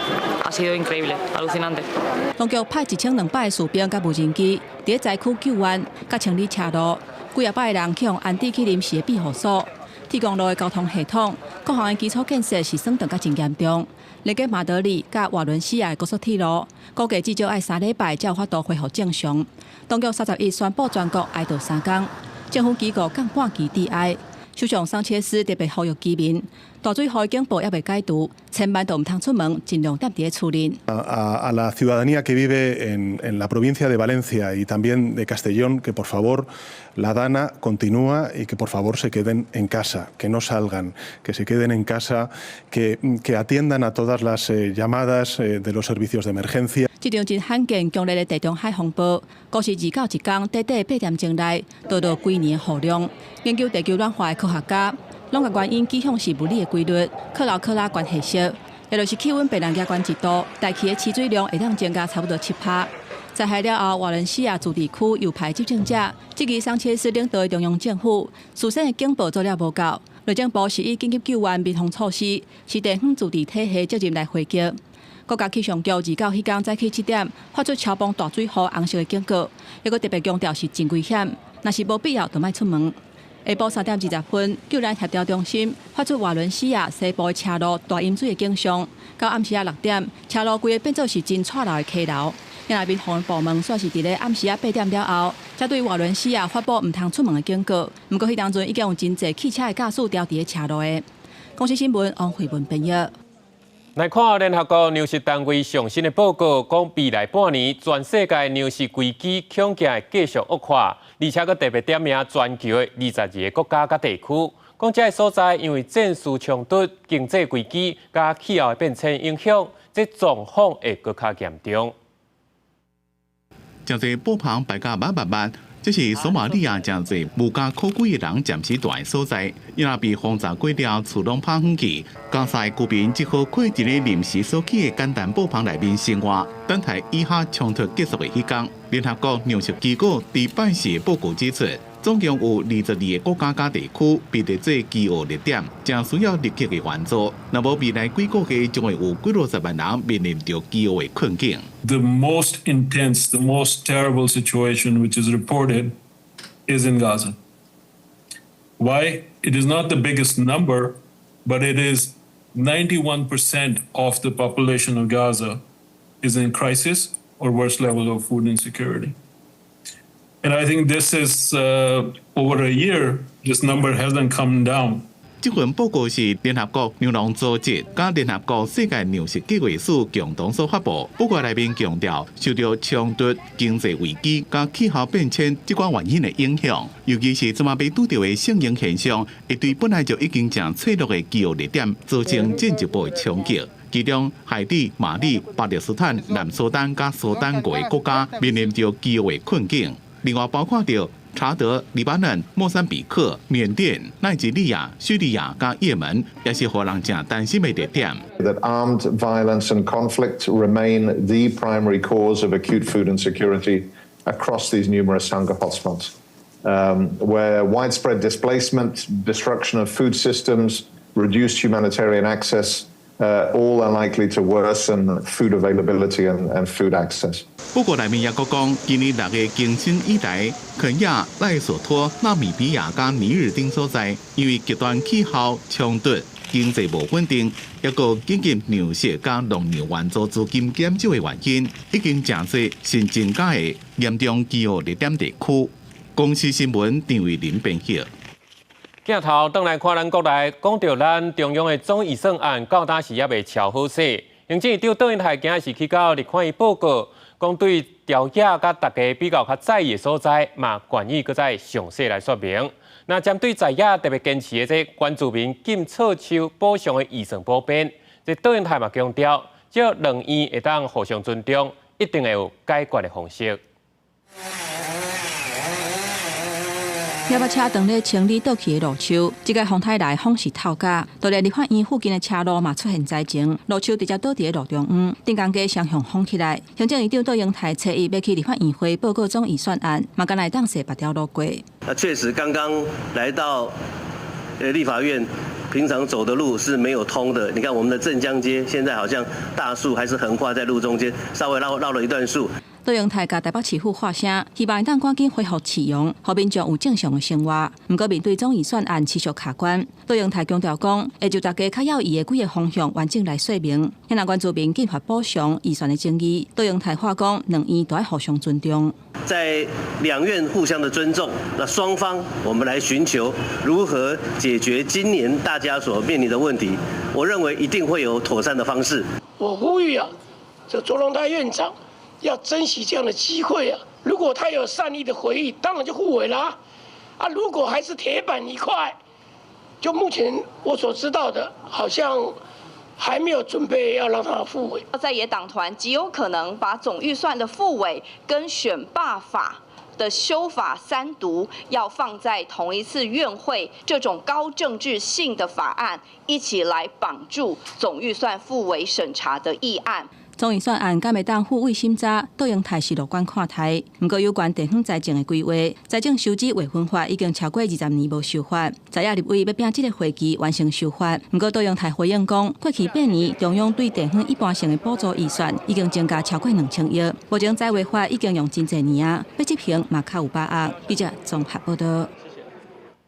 Speaker 29: ha sido increíble, alucinante.
Speaker 9: 當局派1200个士兵佮無人機，佇災區救援，佮清理車路，幾仔百个人去予安置去臨時的庇護所，提供路的交通系統，各項的基礎建設是損斷甲真嚴重。連接馬德里佮瓦倫西亞的高速鐵路，估計至少愛3禮拜才有法度恢復正常。當局31宣布全國哀悼3工。政府機構降半旗致哀。首相桑切斯特別呼籲居民，大水雨警報猶未解除，千萬都毋通出門，盡量踮佇咧厝內。
Speaker 1: A la ciudadanía que vive en la provincia de Valencia y también de Castellón, que por favor la dana continúa y que por favor se queden en casa, que no salgan, que se queden en casa, que atiendan a todas las llamadas de los servicios de emergencia.
Speaker 9: 這場真罕見強烈的地中海風暴，估是二到一工，短短8點鐘內，倒落幾年雨量。研究地球暖化的科學家，攏共原因指向是物理的規律，克勞克拉關係式，也就是氣溫比人加懸1度，大氣的持水量會當增加差不多7趴。災害了後，瓦倫西亞自治區右派執政者質疑桑切斯領導的中央政府，事先的警報做了無夠，內政部是以緊急救援民防措施，是地方自治體系責任來回擊。國家氣象局二九彼工早起7點發出超暴大水雨紅色的警告，抑閣特別強調是真危險，若是無必要就莫出門。下晡3點20分，救難協調中心發出瓦倫西亞西部的車路大淹水的景象。到暗時仔6點，車路規个變做是真掣流的溪流。遐民防部門煞是佇咧暗時仔8點了後，才對瓦倫西亞發布毋通出門的警告。毋過彼當陣已經有真濟汽車的駕駛牢佇咧車路的。公視新聞王慧文編譯。
Speaker 2: 來看聯合國糧食單位上新的報告，講未來半年全世界糧食危機恐驚會繼續惡化，而且閣特別點名全球的22個國家佮地區，講這个所在因為戰事衝突、經濟危機佮氣候的變遷影響，這狀況會閣較嚴重。
Speaker 21: 誠濟布棚擺甲密密密。這是索馬利亞誠濟無家可歸的人暫時蹛的所在，因為被轟炸過了，厝攏拍遠去，加沙居民只好困佇咧臨時所起的簡單布棚內面生活，等待以哈衝突結束的彼工。聯合國糧食機構佇拜四報告指出，總共有22個國家佮地區被列做飢餓熱點，誠需要立刻的援助。若無未來幾個月，將會有幾落十萬人面臨著飢餓的困境。
Speaker 3: The most intense, the most terrible situation which is reported is in Gaza. Why? It is not the biggest number, but it is 91% of the population of Gaza is in crisis or worse level of food insecurity. And I think this is over a year, this number hasn't come down.
Speaker 21: 這份報告是聯合國糧農組織佮聯合國世界糧食計劃署共同所發布。報告內面強調，受著衝突、經濟危機佮氣候變遷這寡原因的影響，尤其是這馬欲拄著的聖嬰現象，會對本來就已經誠脆弱的飢餓熱點造成進一步的衝擊。其中，海地、馬里、巴勒斯坦、南蘇丹佮蘇丹五个國家面臨著飢餓的困境。另外，包括著查德、黎巴嫩、莫桑比克、緬甸、奈及利亞、敘利亞佮也門，也是予人誠擔心的熱點。
Speaker 4: That armed violence and conflict remain the primary cause of acute food insecurity across these numerous hunger hotspots, where widespread displacement, destruction of food systems, reduced humanitarian access, all are likely to worsen food availability and food access.
Speaker 21: 報告內面也閣講，今年6月更新以來，肯亞、賴索托、納米比亞佮尼日等所在，因為極端氣候衝突、經濟無穩定，抑閣緊急糧食佮農業援助資金減少的原因，已經誠濟新增加的嚴重飢餓熱點地區。公視新聞張偉林編譯。
Speaker 2: 鏡頭轉來看咱國內，講著咱中央的總預算案，到今時猶未喬好勢。行政院長鄧英大今仔是去到立法院報告，講對朝野佮大家比較較在意的所在，嘛願意閣再詳細來說明。那針對在野特別堅持的這原住民禁錯手補償的預算補編，這鄧英大嘛強調，只要兩院會當互相尊重，一定會有解決的方式。
Speaker 9: 野馬車當咧清理倒去的路樹，這个風颱來風勢透甲，就連立法院附近的車路嘛出現災情，路樹直接倒佇咧路中央，鎮江街雙向封起來。行政院長鄧英大初一欲去立法院會報告總預算案，嘛敢若會當踅別條路過。
Speaker 6: 那確實剛剛來到立法院，平常走的路是沒有通的。你看我們的鎮江街現在好像大樹還是橫跨在路中間，稍微繞繞了一段樹。
Speaker 9: 卓榮泰共台北市府喊聲，希望會當趕緊恢復市容，予民眾有正常的生活。毋過面對總預算案持續卡關，卓榮泰強調講，會就大家較要意的幾个方向完整來說明。若原住民進發補償預算的爭議，卓榮泰話講，兩院都愛互相尊重。
Speaker 6: 在兩院互相的尊重，那雙方我們來尋求如何解決今年大家所面臨的問題。我認為一定會有妥善的方式。
Speaker 7: 我呼籲啊，這卓榮泰院長要珍惜這樣的機會啊！如果他有善意的回應，當然就護委啦。啊，如果還是鐵板一塊，就目前我所知道的，好像還沒有準備要讓他復委。
Speaker 8: 在野黨團極有可能把總預算的復委跟選罷法的修法三讀要放在同一次院會，這種高政治性的法案一起來綁住總預算復委審查的議案。
Speaker 9: 總預算案敢會當付委審查，卓榮泰是樂觀看待。毋過有關地方財政的規劃、財政收支劃分法已經超過20年無修法，在野立委欲拚這个會期完成修法。毋過卓榮泰回應講，過去8年中央對地方一般性的補助預算已經增加超過2000億，目前在劃法已經用真濟年啊，欲執行嘛較有把握。記者綜合報道。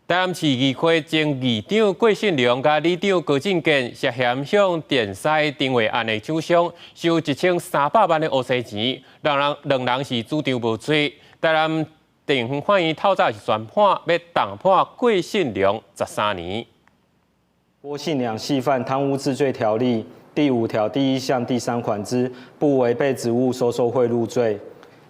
Speaker 2: 台南市議會前議長郭信良佮里長高進健涉嫌向電篩定位案的廠商收1300萬的烏紗錢，兩人是主張無罪。台南地方法院透早是宣判，欲重判郭信良13年。
Speaker 10: 郭信良係犯貪污治罪條例第5條第1項第3款之不違背職務收受賄賂罪。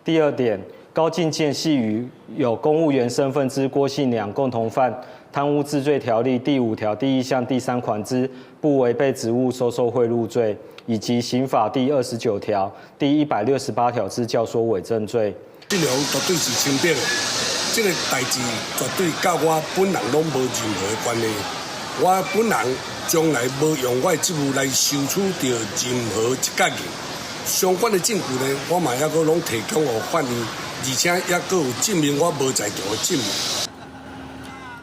Speaker 10: 第二點。高進健係與有公務員身份之郭信良共同犯貪污治罪條例第5條第1項第3款之不違背職務收受賄賂罪，以及刑法第29條、第168條之教唆偽證罪。
Speaker 11: 信良絕對是清白的，這个代誌絕對佮我本人攏無任何關係。我本人從來無用我的職務來收取著任何一角銀。相關的證據呢，我嘛猶閣攏提供予法院。而且猶閣有證明我無在場的證明。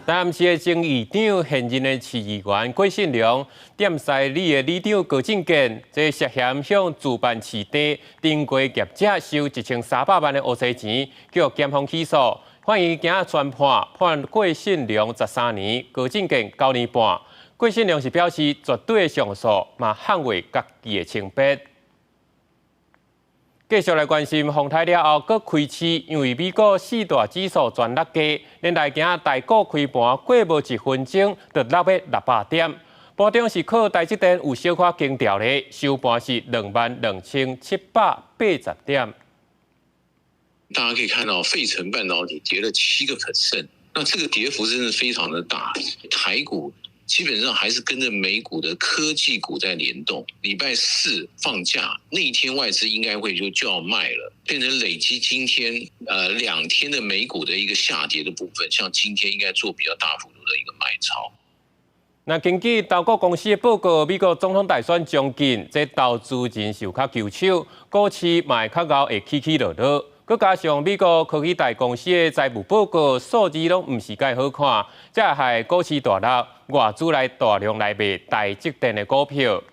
Speaker 2: 台南市的前議長、現任的市議員郭信良，踮西里的里長高進健，這涉嫌向自辦市地頂規業者收1300萬的烏紗錢，予檢方起訴。法院今仔宣判，判郭信良13年，高進健9年半。郭信良是表示絕對上訴，嘛捍衛家己的清白。繼續來關心風颱了後，閣開市，因為美國四大指數全落價，連來今仔台股開盤過無一分鐘就落欲600點。盤中是靠台積電有小可經調咧，收盤是22,780點。
Speaker 12: 大家可以看到，費城半導體跌了7個 percent，那這個跌幅真的非常的大。台股基本上還是跟着美股的科技股在聯動。禮拜四放假那一天，外資應該會就要賣了，變成累積今天2天的美股的一個下跌的部分，像今天應該做比較大幅度的一個賣超。
Speaker 2: 那根據投顧公司的報告，美國總統大選將近，這投資人是有較保守，股市嘛會較𠢕會起起落落。閣加上美國科技大公司的財務報告數字攏毋是蓋好看，才會害股市大落，外資來大量來賣台積電的股票。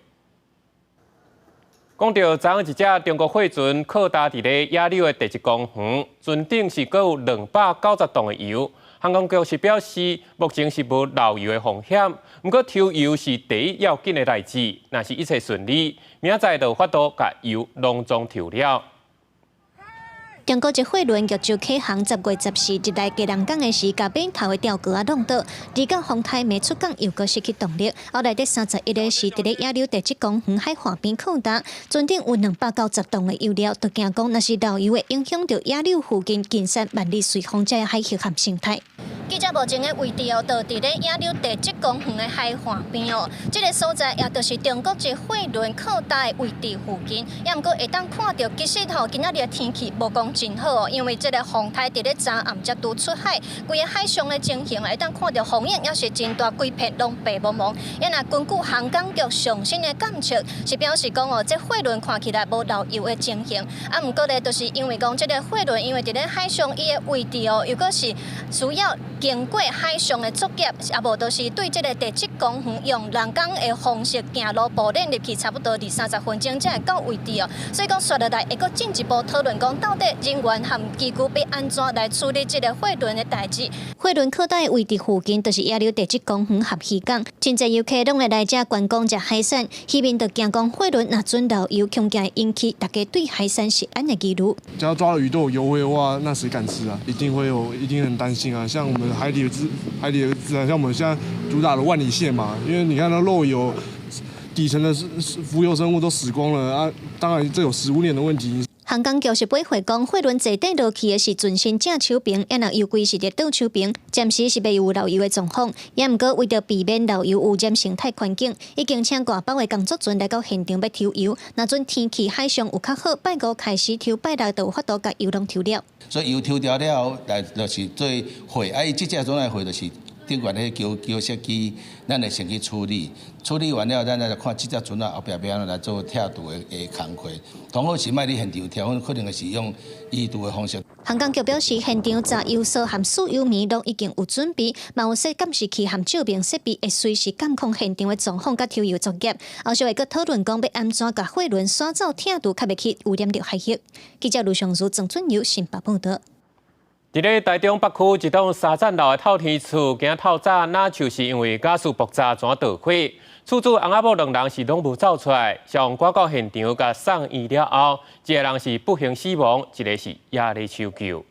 Speaker 2: 講到昨昏一隻中國貨船靠搭佇咧野柳的地質公園，船頂是閣有290噸的油。航空局是表示，目前是無漏油的風險，毋過抽油是第一要緊的代誌。若是一切順利，明仔載就有法度共油攏總抽了。
Speaker 13: 中國一貨輪玉州啟航10月14日來基隆港的時，共碼頭的吊橋仔弄倒，而到風颱未出港，又閣失去動力。後來佇31日時，佇咧野柳地質公園海岸邊靠搭，船頂有290噸的油料，都驚講若是漏油會影響著野柳附近金山萬里隨風這个海域和生態。記者目前的位置哦，就佇咧野柳地質公園的海岸邊哦。這个所在也就是中國一貨輪靠搭的位置附近。也毋過會當看著，其實吼今仔日的天氣無講真好哦，因為這个風颱佇咧昨暗才拄出海，規个海上的情形會當看著風湧也是真大，規片攏白茫茫。也若根據航港局上新的監測，是表示講哦，這貨輪看起來無漏油的情形。啊，毋過咧，就是因為講這个貨輪因為佇咧海上伊的位置哦，又閣是需要經過海上的作業，啊無就是對這个地質公園用人工的方式行路步練入去，差不多二三十分鐘才會到位置哦。所以講，紲落來會閣進一步討論講，到底人員和機具欲按怎來處理這个貨輪的代誌。貨輪靠佗的位置附近，就是野柳地質公園和漁港，真濟遊客攏會來遮觀光食海產。漁民就驚講，貨輪若準漏油，恐驚會引起大家對海產食安的疑慮。
Speaker 5: 只要抓的魚都有油味的話，那誰敢吃啊？一定會有，一定很擔心啊！像我們海底的自然，像我們現在主打的萬里蟹嘛，因為你看它漏油，底層的浮游生物都死光了啊！當然這有食物鏈的問題。
Speaker 13: 航港局是回講，貨輪坐底落去的是船身正手爿，啊若油櫃是佇倒手爿，暫時是未有漏油的狀況。也毋過為著避免漏油污染生態環境，已經請外包的工作船來到現場欲抽油。若準天氣海象有較好，拜五開始抽，拜六就有法度共油攏抽了。
Speaker 14: 所以油抽掉了後，來就是做貨，啊，伊這隻種來貨就是頂懸彼個膠設機，咱會先去處理，處理完了，咱來看這隻船仔後壁欲按怎來做拆除的工課。通好是莫佇現場拆，可能是用移除的方式。
Speaker 13: 航港局表示，現場炸油槽和輸油門攏已經有準備，嘛有設監視器和照明設備，會隨時監控現場的狀況佮抽油作業。後續會閣討論講欲按怎共貨輪徙走拆除，較袂去污染著海域。記者盧尚如、鄭俊友新北報導。
Speaker 2: 佇咧台中北區一棟三層樓的透天厝，今透早若就是因為瓦斯爆炸轉著火，厝主翁仔某兩人是攏無走出來，消防趕到現場共送院了後，一個人是不幸死亡，一個是猶咧搶救。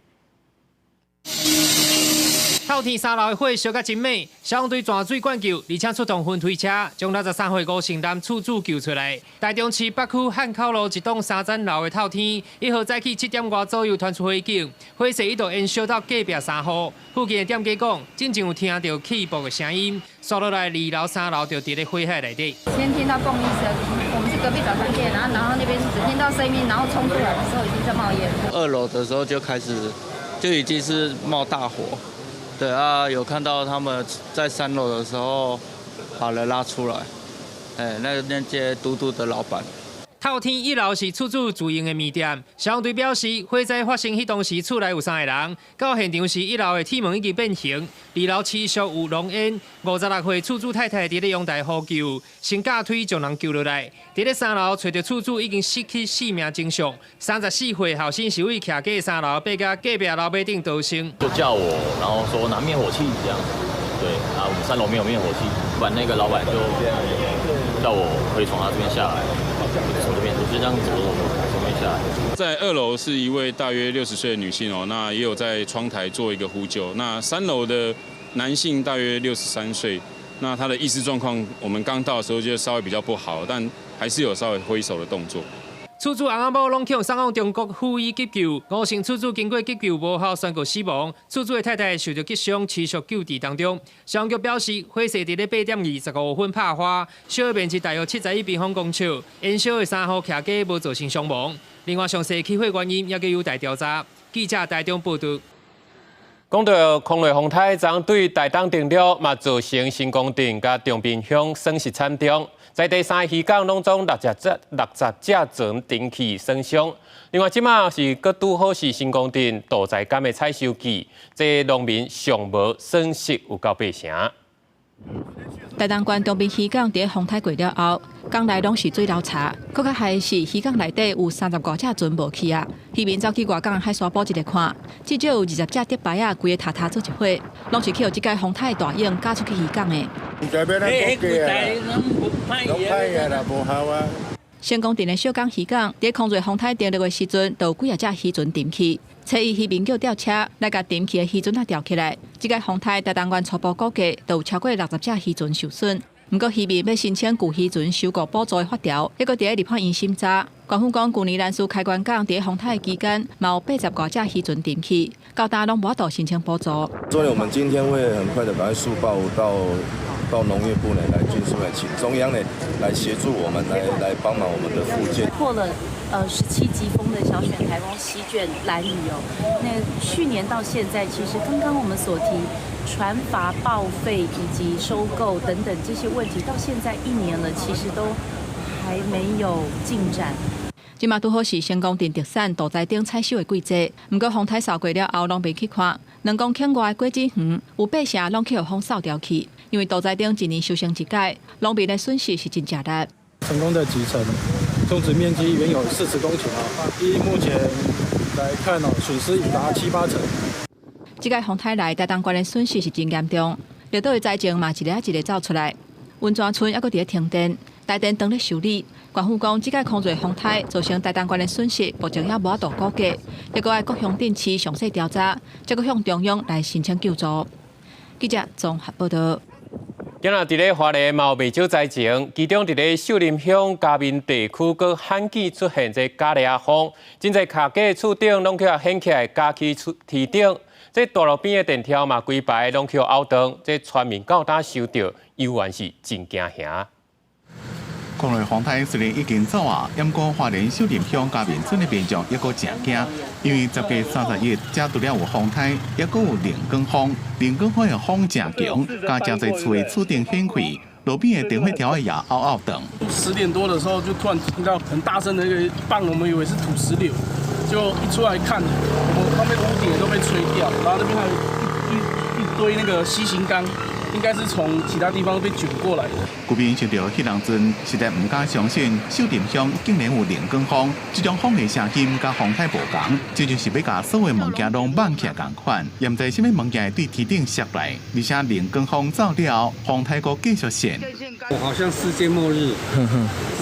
Speaker 15: 透天三樓的火燒甲真猛，消防隊泉水灌救，而且出動雲推車將63歲吳姓男厝主救出來。台中市北區漢口路一棟三層樓的透天，1號早起7點外左右傳出火警，火勢一度延燒到隔壁三戶。附近的店家講，進前有聽著氣爆的聲音，紲落來二樓、三樓就佇咧火海內底。
Speaker 16: 先聽到嘣一聲，我們是隔壁早餐店，然後那邊只聽到聲音，然後衝出來的時候已經在冒煙。
Speaker 17: 二樓的時候就開始，就已經是冒大火。對啊，有看到他們在三樓的時候把人拉出來，哎，那間嘟嘟的老闆。
Speaker 15: 透天一樓是厝主自營的麵店，消防隊表示，火災發生彼當時，厝內有三個人。到現場時，一樓的鐵門已經變形，二樓持續有濃煙。56歲厝主太太佇咧陽台呼救，先架梯將人救落來。佇咧三樓揣著厝主已經失去生命跡象。34歲後生是位徛過三樓，爬到隔壁樓尾頂逃生。
Speaker 18: 就叫我，然後說拿滅火器這樣子。對，啊，我們三樓沒有滅火器，不然那個老闆就叫我可以從他這邊下來。從這邊就這樣走走走，從這邊下來。
Speaker 20: 在二樓是一位大約60歲的女性哦，那也有在窗台做一個呼救。那三樓的男性大約63歲，那他的意識狀況，我們剛到的時候就稍微比較不好，但還是有稍微揮手的動作。
Speaker 15: 厝主翁仔某攏予送往中國附醫急救，吳姓厝主經過急救無效宣告死亡。厝主的太太受著擊傷，持續救治當中。消防局表示，火勢佇咧8點25分拍花，燒的面積大約71平方公尺，延燒的三戶徛家無造成傷亡。另外，詳細起火原因猶閣有待調查。記者台中報導。
Speaker 2: 講著空雷風颱，昨對台東登陸，嘛造成新光鎮佮長濱鄉損失慘重，在地三个漁港攏總60隻船沉去損傷。另外，這馬是閣拄好是新光鎮杜在柑的採收季，這農民上無損失有夠八成。
Speaker 9: 台東縣長濱漁港佇風颱過了後，港內攏是水流柴，閣較害是漁港內底有30外隻船無去啊。漁民走去外港海沙埔一下看，至少有20隻竹排仔，規个塌塌做一伙，攏是予這擺風颱大湧咬出去漁港的。
Speaker 25: 攏歹啊啦，無效啊。
Speaker 9: 成功鎮的小港漁港，佇空瑞風颱登陸的時陣，就有幾仔隻漁船沉去。初一漁民叫吊車來共沉去的漁船仔吊起來。這擺風颱，台東縣初步估計，就有超過60隻漁船受損。毋過漁民欲申請舊漁船收購補助的法條，猶閣佇咧立法院審查。官府講，舊年蘭嶼開關港佇風颱期間，嘛有80外隻漁船沉去，到今攏無法度申請補助。
Speaker 27: 所以我們今天會很快的趕快速報到農業部呢來迅速來請中央呢來協助我們來幫忙我們的復建。
Speaker 28: 破了17級風的小犬颱風席捲蘭嶼哦，那去年到現在，其實剛剛我們所提船筏報廢以及收購等等這些問題，到現在一年了，其實都還沒有進展。
Speaker 9: 這馬拄好是成功鎮特產杜在頂採收的季節，毋過風颱掃過了後，攏袂去看， 2公頃外果子園有八成攏去予風掃掉去，因為杜災頂一年收成一擺，農民的損失是真誠大。
Speaker 1: 成功的幾成，種植面積原有40公頃啊，依目前來看哦，損失已達七八成。
Speaker 9: 這擺風颱來，台東縣的損失是真嚴重，綠島的災情嘛一个一个走出來。溫泉村猶閣佇咧停電，台電當咧修理。縣府講，這擺空瑞風颱造成台東縣的損失，目前猶無法度估計，猶閣愛各鄉鎮市詳細調查，才閣向中央來申請救助。記者綜合報道。
Speaker 2: 今仔佇咧花蓮嘛有袂少災情，其中佇咧秀林鄉嘉明地區，閣罕見出現這咖喱仔風，真濟卡架厝頂攏去予掀起來，加去厝天頂，這大路邊的電柱嘛規排攏去予拗斷，這村民到今收著，猶原是真驚嚇。
Speaker 21: 空雷風颱雖然已經走啊，毋過花蓮秀林鄉嘉明村的民眾猶閣誠驚，因為10月31才除了有風颱，猶閣有龍捲風，龍捲風的風誠強，共誠濟厝的厝頂掀開，路邊的電火柱也拗拗斷。
Speaker 3: 10點多的時候，就突然聽到很大聲的一個棒，我們以為是土石流，就一出來看，我們旁邊屋頂都被吹掉，然後那邊還有一堆那個 C 型鋼。應該是從其他地方被捲過來的。
Speaker 21: 居民想著彼當陣，實在毋敢相信秀林鄉竟然有龍捲風，這種風的聲音佮風颱無仝，就像是欲共所有物件攏挽起來仝款，也毋知啥物物件會對天頂摔來，而且龍捲風走了，風颱閣繼續旋。
Speaker 4: 我好像世界末日，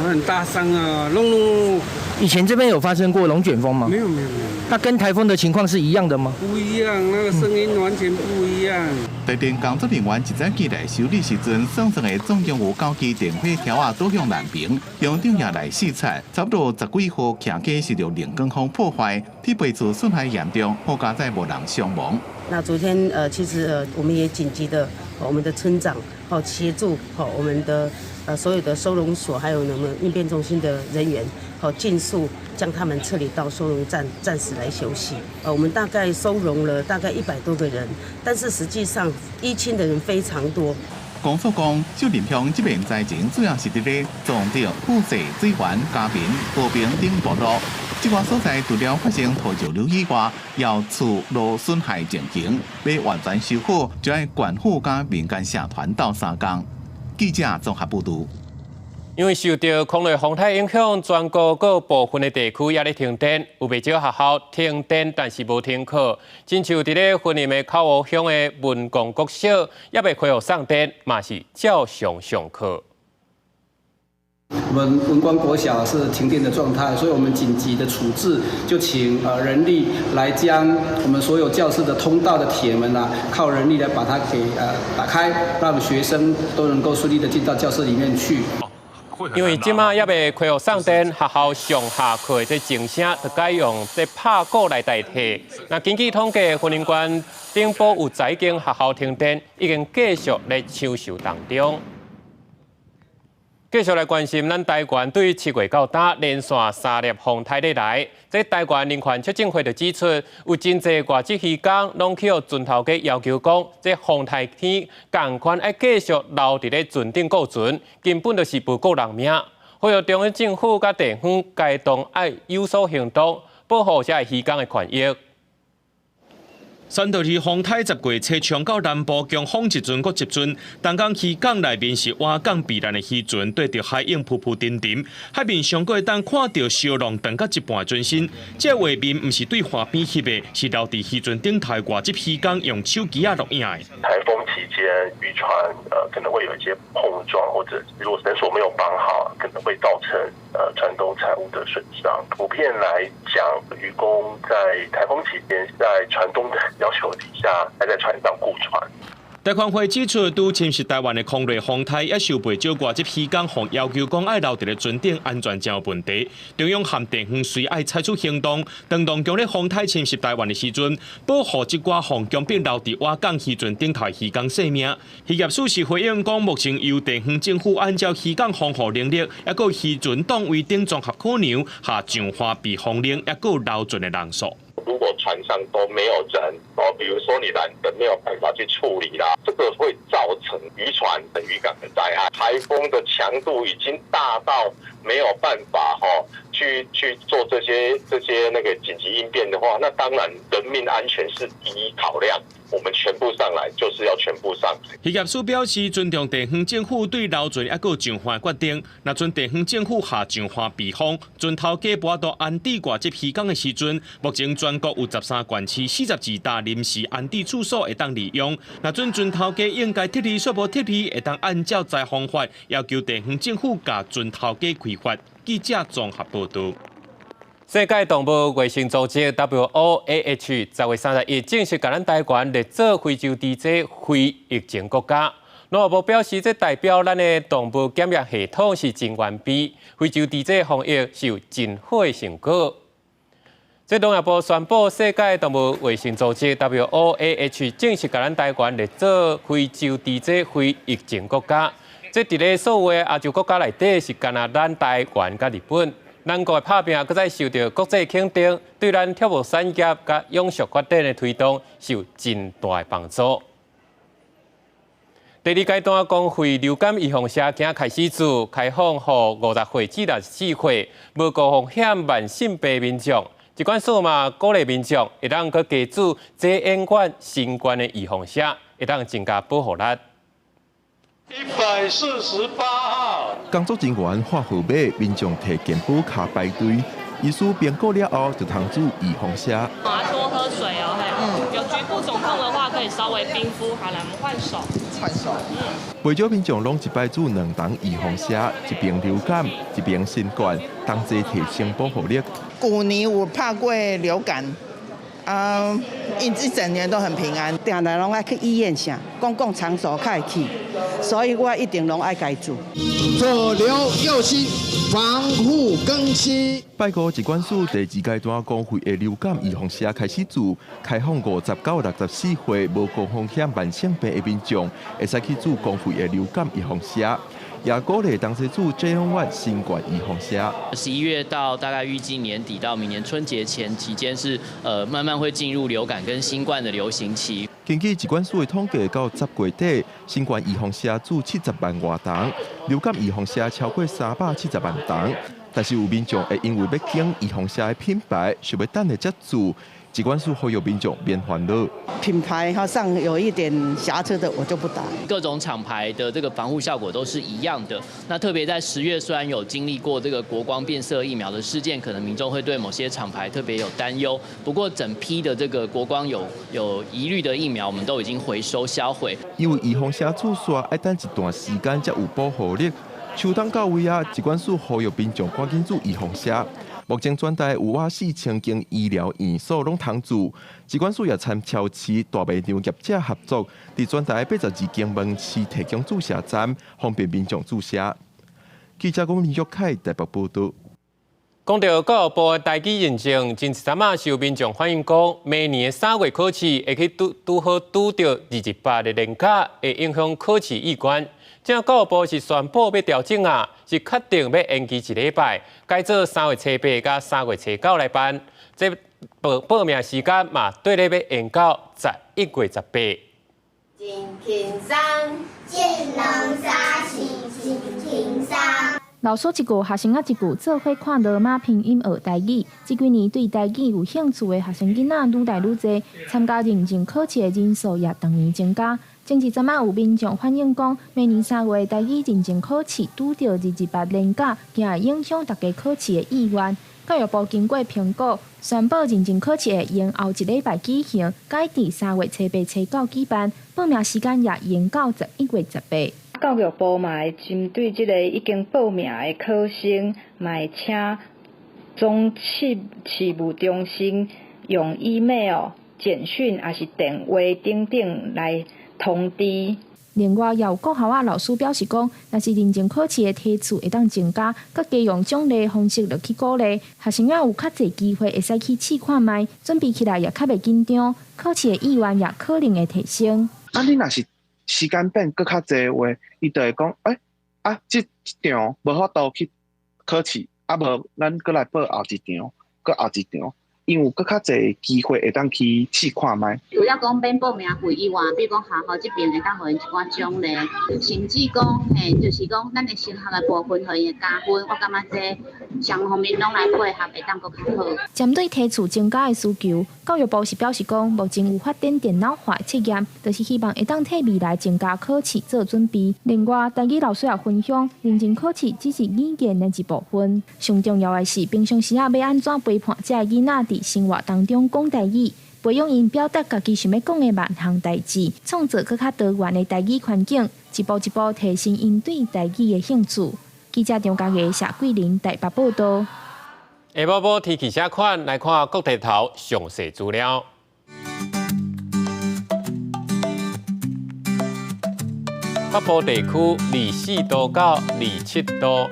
Speaker 4: 很大聲啊，隆隆。
Speaker 19: 以前這邊有發生過龍捲風嗎？
Speaker 4: 沒有沒有沒有。
Speaker 19: 那跟颱風的情況是一樣的嗎？
Speaker 4: 不一樣，那個聲音完全不一樣。
Speaker 21: 台電工作人員一早起來修理時陣，算算的總共有九支電火柱仔倒向南邊，鄉長也來視察，差不多十幾戶徛家受著龍捲風破壞，鐵皮厝損害嚴重，好佳哉無人傷亡。
Speaker 22: 那昨天其實我們也緊急的，我們的村長好協助好我們的所有的收容所，還有我們應變中心的人員，好盡速將他們撤離到收容站，暫時來休息。我們大概收容了大概100多個人，但是實際上依親的人非常多。
Speaker 21: 公所講，秀林鄉這邊災情主要是佇咧崇德、富士、水源、嘉明、和平等部落。這寡所在除了發生土石流以外，有厝路損害情形，欲完全修好，就愛縣府佮民間社團鬥相共。記者綜合報導。
Speaker 2: 因為受著空雷風颱影響，全國各部分的地區也咧停電，有袂少學校停電，但是無停課。親像佇咧雲林的口湖鄉的文光國小，猶未恢復送電，嘛是照常上課。
Speaker 23: 我們文光國小是停電的狀態，所以我們緊急的處置，就請人力來將我們所有教室的通道的鐵門啊，靠人力來把它給打開，讓學生都能夠順利的進到教室裡面去。
Speaker 2: 因為這馬猶未恢復送電，學校上下課的這鐘聲就改用這拍鼓來代替。那根據統計，雲林縣頂埔有10間學校停電，已經繼續咧搶修當中。繼續來關心咱台灣對7月到今連續三粒風颱咧來，這台灣人權促進會就指出，有真濟外籍漁工攏去予船頭家要求講，這風颱天仝款愛繼續留佇咧船頂顧船，根本就是無顧人命。呼籲中央政府佮地方該當愛有所行動，保護這漁工的權益。
Speaker 24: 山道二風颱10月初衝到南部，強風一陣閣一陣。東港漁港內面是倚港避難的漁船，對著海湧浮浮沉沉。海面上閣會當看著燒浪斷到一半的船身。這畫面毋是對岸邊翕的，是留佇漁船頂頭外籍漁工用手機仔錄影的。
Speaker 26: 颱風期間，漁船可能會有一些碰撞，或者如果繩索沒有綁好，可能會造成船東財物的損傷。普遍來講，漁工在颱風期間在船東的要求底下，還在船上顧船。
Speaker 24: 台權會指出，拄侵襲台灣的空雷風颱，也受袂少外籍漁工予要求講愛留佇咧船頂安全誠有問題。中央和地方隨愛採取行動，當當強烈風颱侵襲台灣的時陣，保護這寡予強迫留佇倚港漁船頂頭漁工性命。漁業署是回應講，目前由地方政府按照漁港防護能力，抑閣漁船檔位等綜合考量，下強化避風令，抑閣留船的人數。
Speaker 26: 我
Speaker 5: 如果船上都沒有人哦，比如說你攔燈沒有辦法去處理啦，這個會造成漁船的漁港的災害。颱風的強度已經大到沒有辦法吼去做這些那個緊急應變的話，那當然人命安全是第一考量。我們全部上來就是要全部上。
Speaker 24: 漁業署表示，尊重地方政府對撈船抑閣上岸決定。若準地方政府下上岸避風，船頭家無法度安置外籍漁工的時陣，目前全國有13縣市42搭臨時安置處所會當利用。若準船頭家應該撤離，煞無撤離，會當按照災防法要求地方政府共船頭家開罰。記者綜合報導。
Speaker 2: 世界動物衛生組織 WOAH 10月31正式共咱台灣列做非洲豬瘟非疫情國家。農業部表示，這代表咱的動物檢疫系統是真完備，非洲豬瘟防疫是有真好的成果。這農業部宣布，世界動物衛生組織 WOAH 正式共咱台灣列做非洲豬瘟非疫情國家。這佇咧所有的亞洲國家內底是干焦咱台灣佮日本。咱國的拍拚，閣再受著國際肯定，對咱畜牧產業佮永續發展的推動是有真大的幫助。第二階段公費流感預防射今開始注，開放予50歲至64歲無高風險慢性病民眾。疾管署嘛鼓勵民眾會當閣加注濟永遠新冠的預防射，會當增加保護力。
Speaker 6: 148號。
Speaker 7: 工作人員喊號碼，民眾提健保卡排隊。醫師評估了後，就通注預防射。
Speaker 8: 啊，多喝水哦，嘿。有局部腫痛的話，可以稍微冰敷。好，來，我們換手。
Speaker 10: 換手。
Speaker 8: 嗯。
Speaker 7: 袂少民眾攏一擺注兩針預防射，一邊流感，一邊新冠，同齊提升保護力。
Speaker 11: 舊年有拍過流感，啊，一整年都很平安。
Speaker 12: 定定攏愛去醫院啥，公共場所較會去，所以我一定攏愛共注。
Speaker 14: 左流右心，防護更新。
Speaker 7: 拜五疾管署第二階段公費的流感預防射開始注，開放50到64歲無高風險慢性病的民眾，會使去注公費的流感預防射，也鼓勵同齊注 JN.1 新冠預防射。
Speaker 29: 11月到大概預計年底到明年春節前期間是慢慢會進入流感跟新冠的流行期。
Speaker 7: 根據疾管署的統計，到10月底，新冠預防射注70萬外針，流感預防射超過370萬針。但是有民眾會因為欲揀預防射的品牌，想欲等下才注。疾管署呼籲民眾免煩惱。
Speaker 12: 品牌上有一點瑕疵的，我就不打。
Speaker 29: 各種廠牌的這個防護效果都是一樣的。那特別在10月，雖然有經歷過這個國光變色疫苗的事件，可能民眾會對某些廠牌特別有擔憂。不過整批的這個國光有疑慮的疫苗，我們都已經回收銷毀。
Speaker 7: 因為預防射注煞愛等一段時間才有保護力。秋冬到位啊，疾管署呼籲民眾趕緊注預防射。目前全台有倚4000間醫療院所攏通注，疾管署也參超市、大賣場業者合作，佇全台82間門市提供注射站，方便民眾注射。記者龔林玉凱台北報導。
Speaker 2: 講著教育部的台語認證，前一陣仔是有民眾反映講，明年3月考試會去拄拄好拄著228的連假，會影響考試意願。這教育部是宣布欲調整啊，是確定欲延期一禮拜，改做3月初8佮3月初9來辦。這報名時間嘛，綴咧欲延到11月18。
Speaker 30: 真輕鬆，一兩三四，真輕鬆。
Speaker 31: 老師一句，學生仔一句，做伙看羅馬拼音學台語。這幾年對台語有興趣的學生囡仔愈來愈濟，參加認證考試的人數也逐年增加。前一陣仔有民眾反映講，明年3月台語認證考試拄著228連假，驚會影響大家考試的意願。教育部經過評估，宣布認證考試會延後一禮拜舉行，改佇3月初8、初九舉辦，報名時間也延到11月18。
Speaker 32: 教育部嘛會針對這個已經報名的考生，嘛會請總試務中心用 email、簡訊，抑是電話等等來通知。
Speaker 31: 另外，也有國校仔老師表示講，若是認證考試的梯次會當增加，閣加用獎勵方式落去鼓勵學生仔，有較濟機會會使去試看覓，準備起來也較袂緊張，考試的意願也可能會提升。
Speaker 33: 啊，你若是時間變閣較濟的話，伊就會講，欸，啊，這場無法度去考試，啊無，咱閣來報後一場，閣後一場， 𪜶有閣較濟機會會當去試看覓。
Speaker 1: 除了講免報名費以外，比如講學校這邊會當予𪜶一寡獎勵，甚至講嘿，就是講咱的升學的部分，予𪜶會加分。我感覺這雙方面攏來配合，會當閣較好。
Speaker 31: 針對提厝增加的需求，教育部是表示講，目前有發展電腦化測驗，就是希望會當替未來增加考試做準備。另外，台語老師也分享，認證考試只是語言的一部分，上重要的是平常時啊欲按怎陪伴這个囡仔佇生活當中講台語，培養𪜶表達家己想欲講的萬項代誌，創造閣較多元的台語環境，一步一步提升𪜶對台語的興趣。記者張嘉儀、謝桂林台北報道。
Speaker 2: 下晡晡天氣啥款？來看國地頭詳細資料。北部地區24度到27度。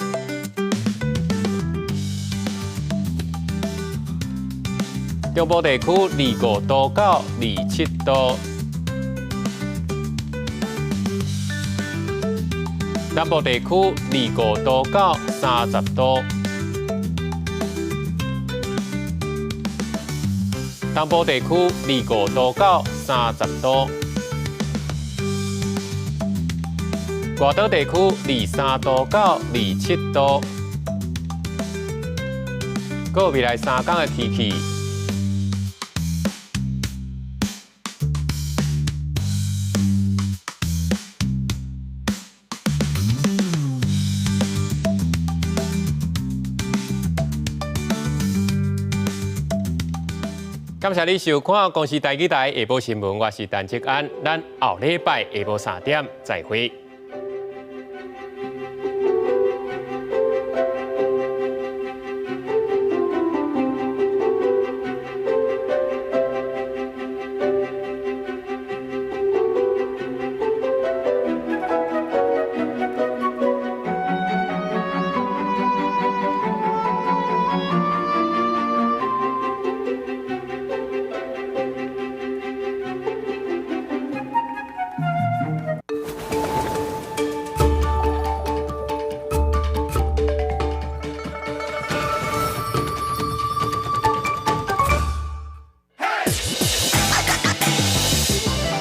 Speaker 2: 中部地區25度到27度。南部地區25度到30度。東部地區25度到30度。外島地區23度到27度。閣未來3天的天氣。感謝你收看公視台語台下晡新聞，我是陳志安，咱後禮拜下晡3點再會。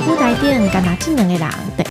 Speaker 3: 舞台頂，干焦這兩个人。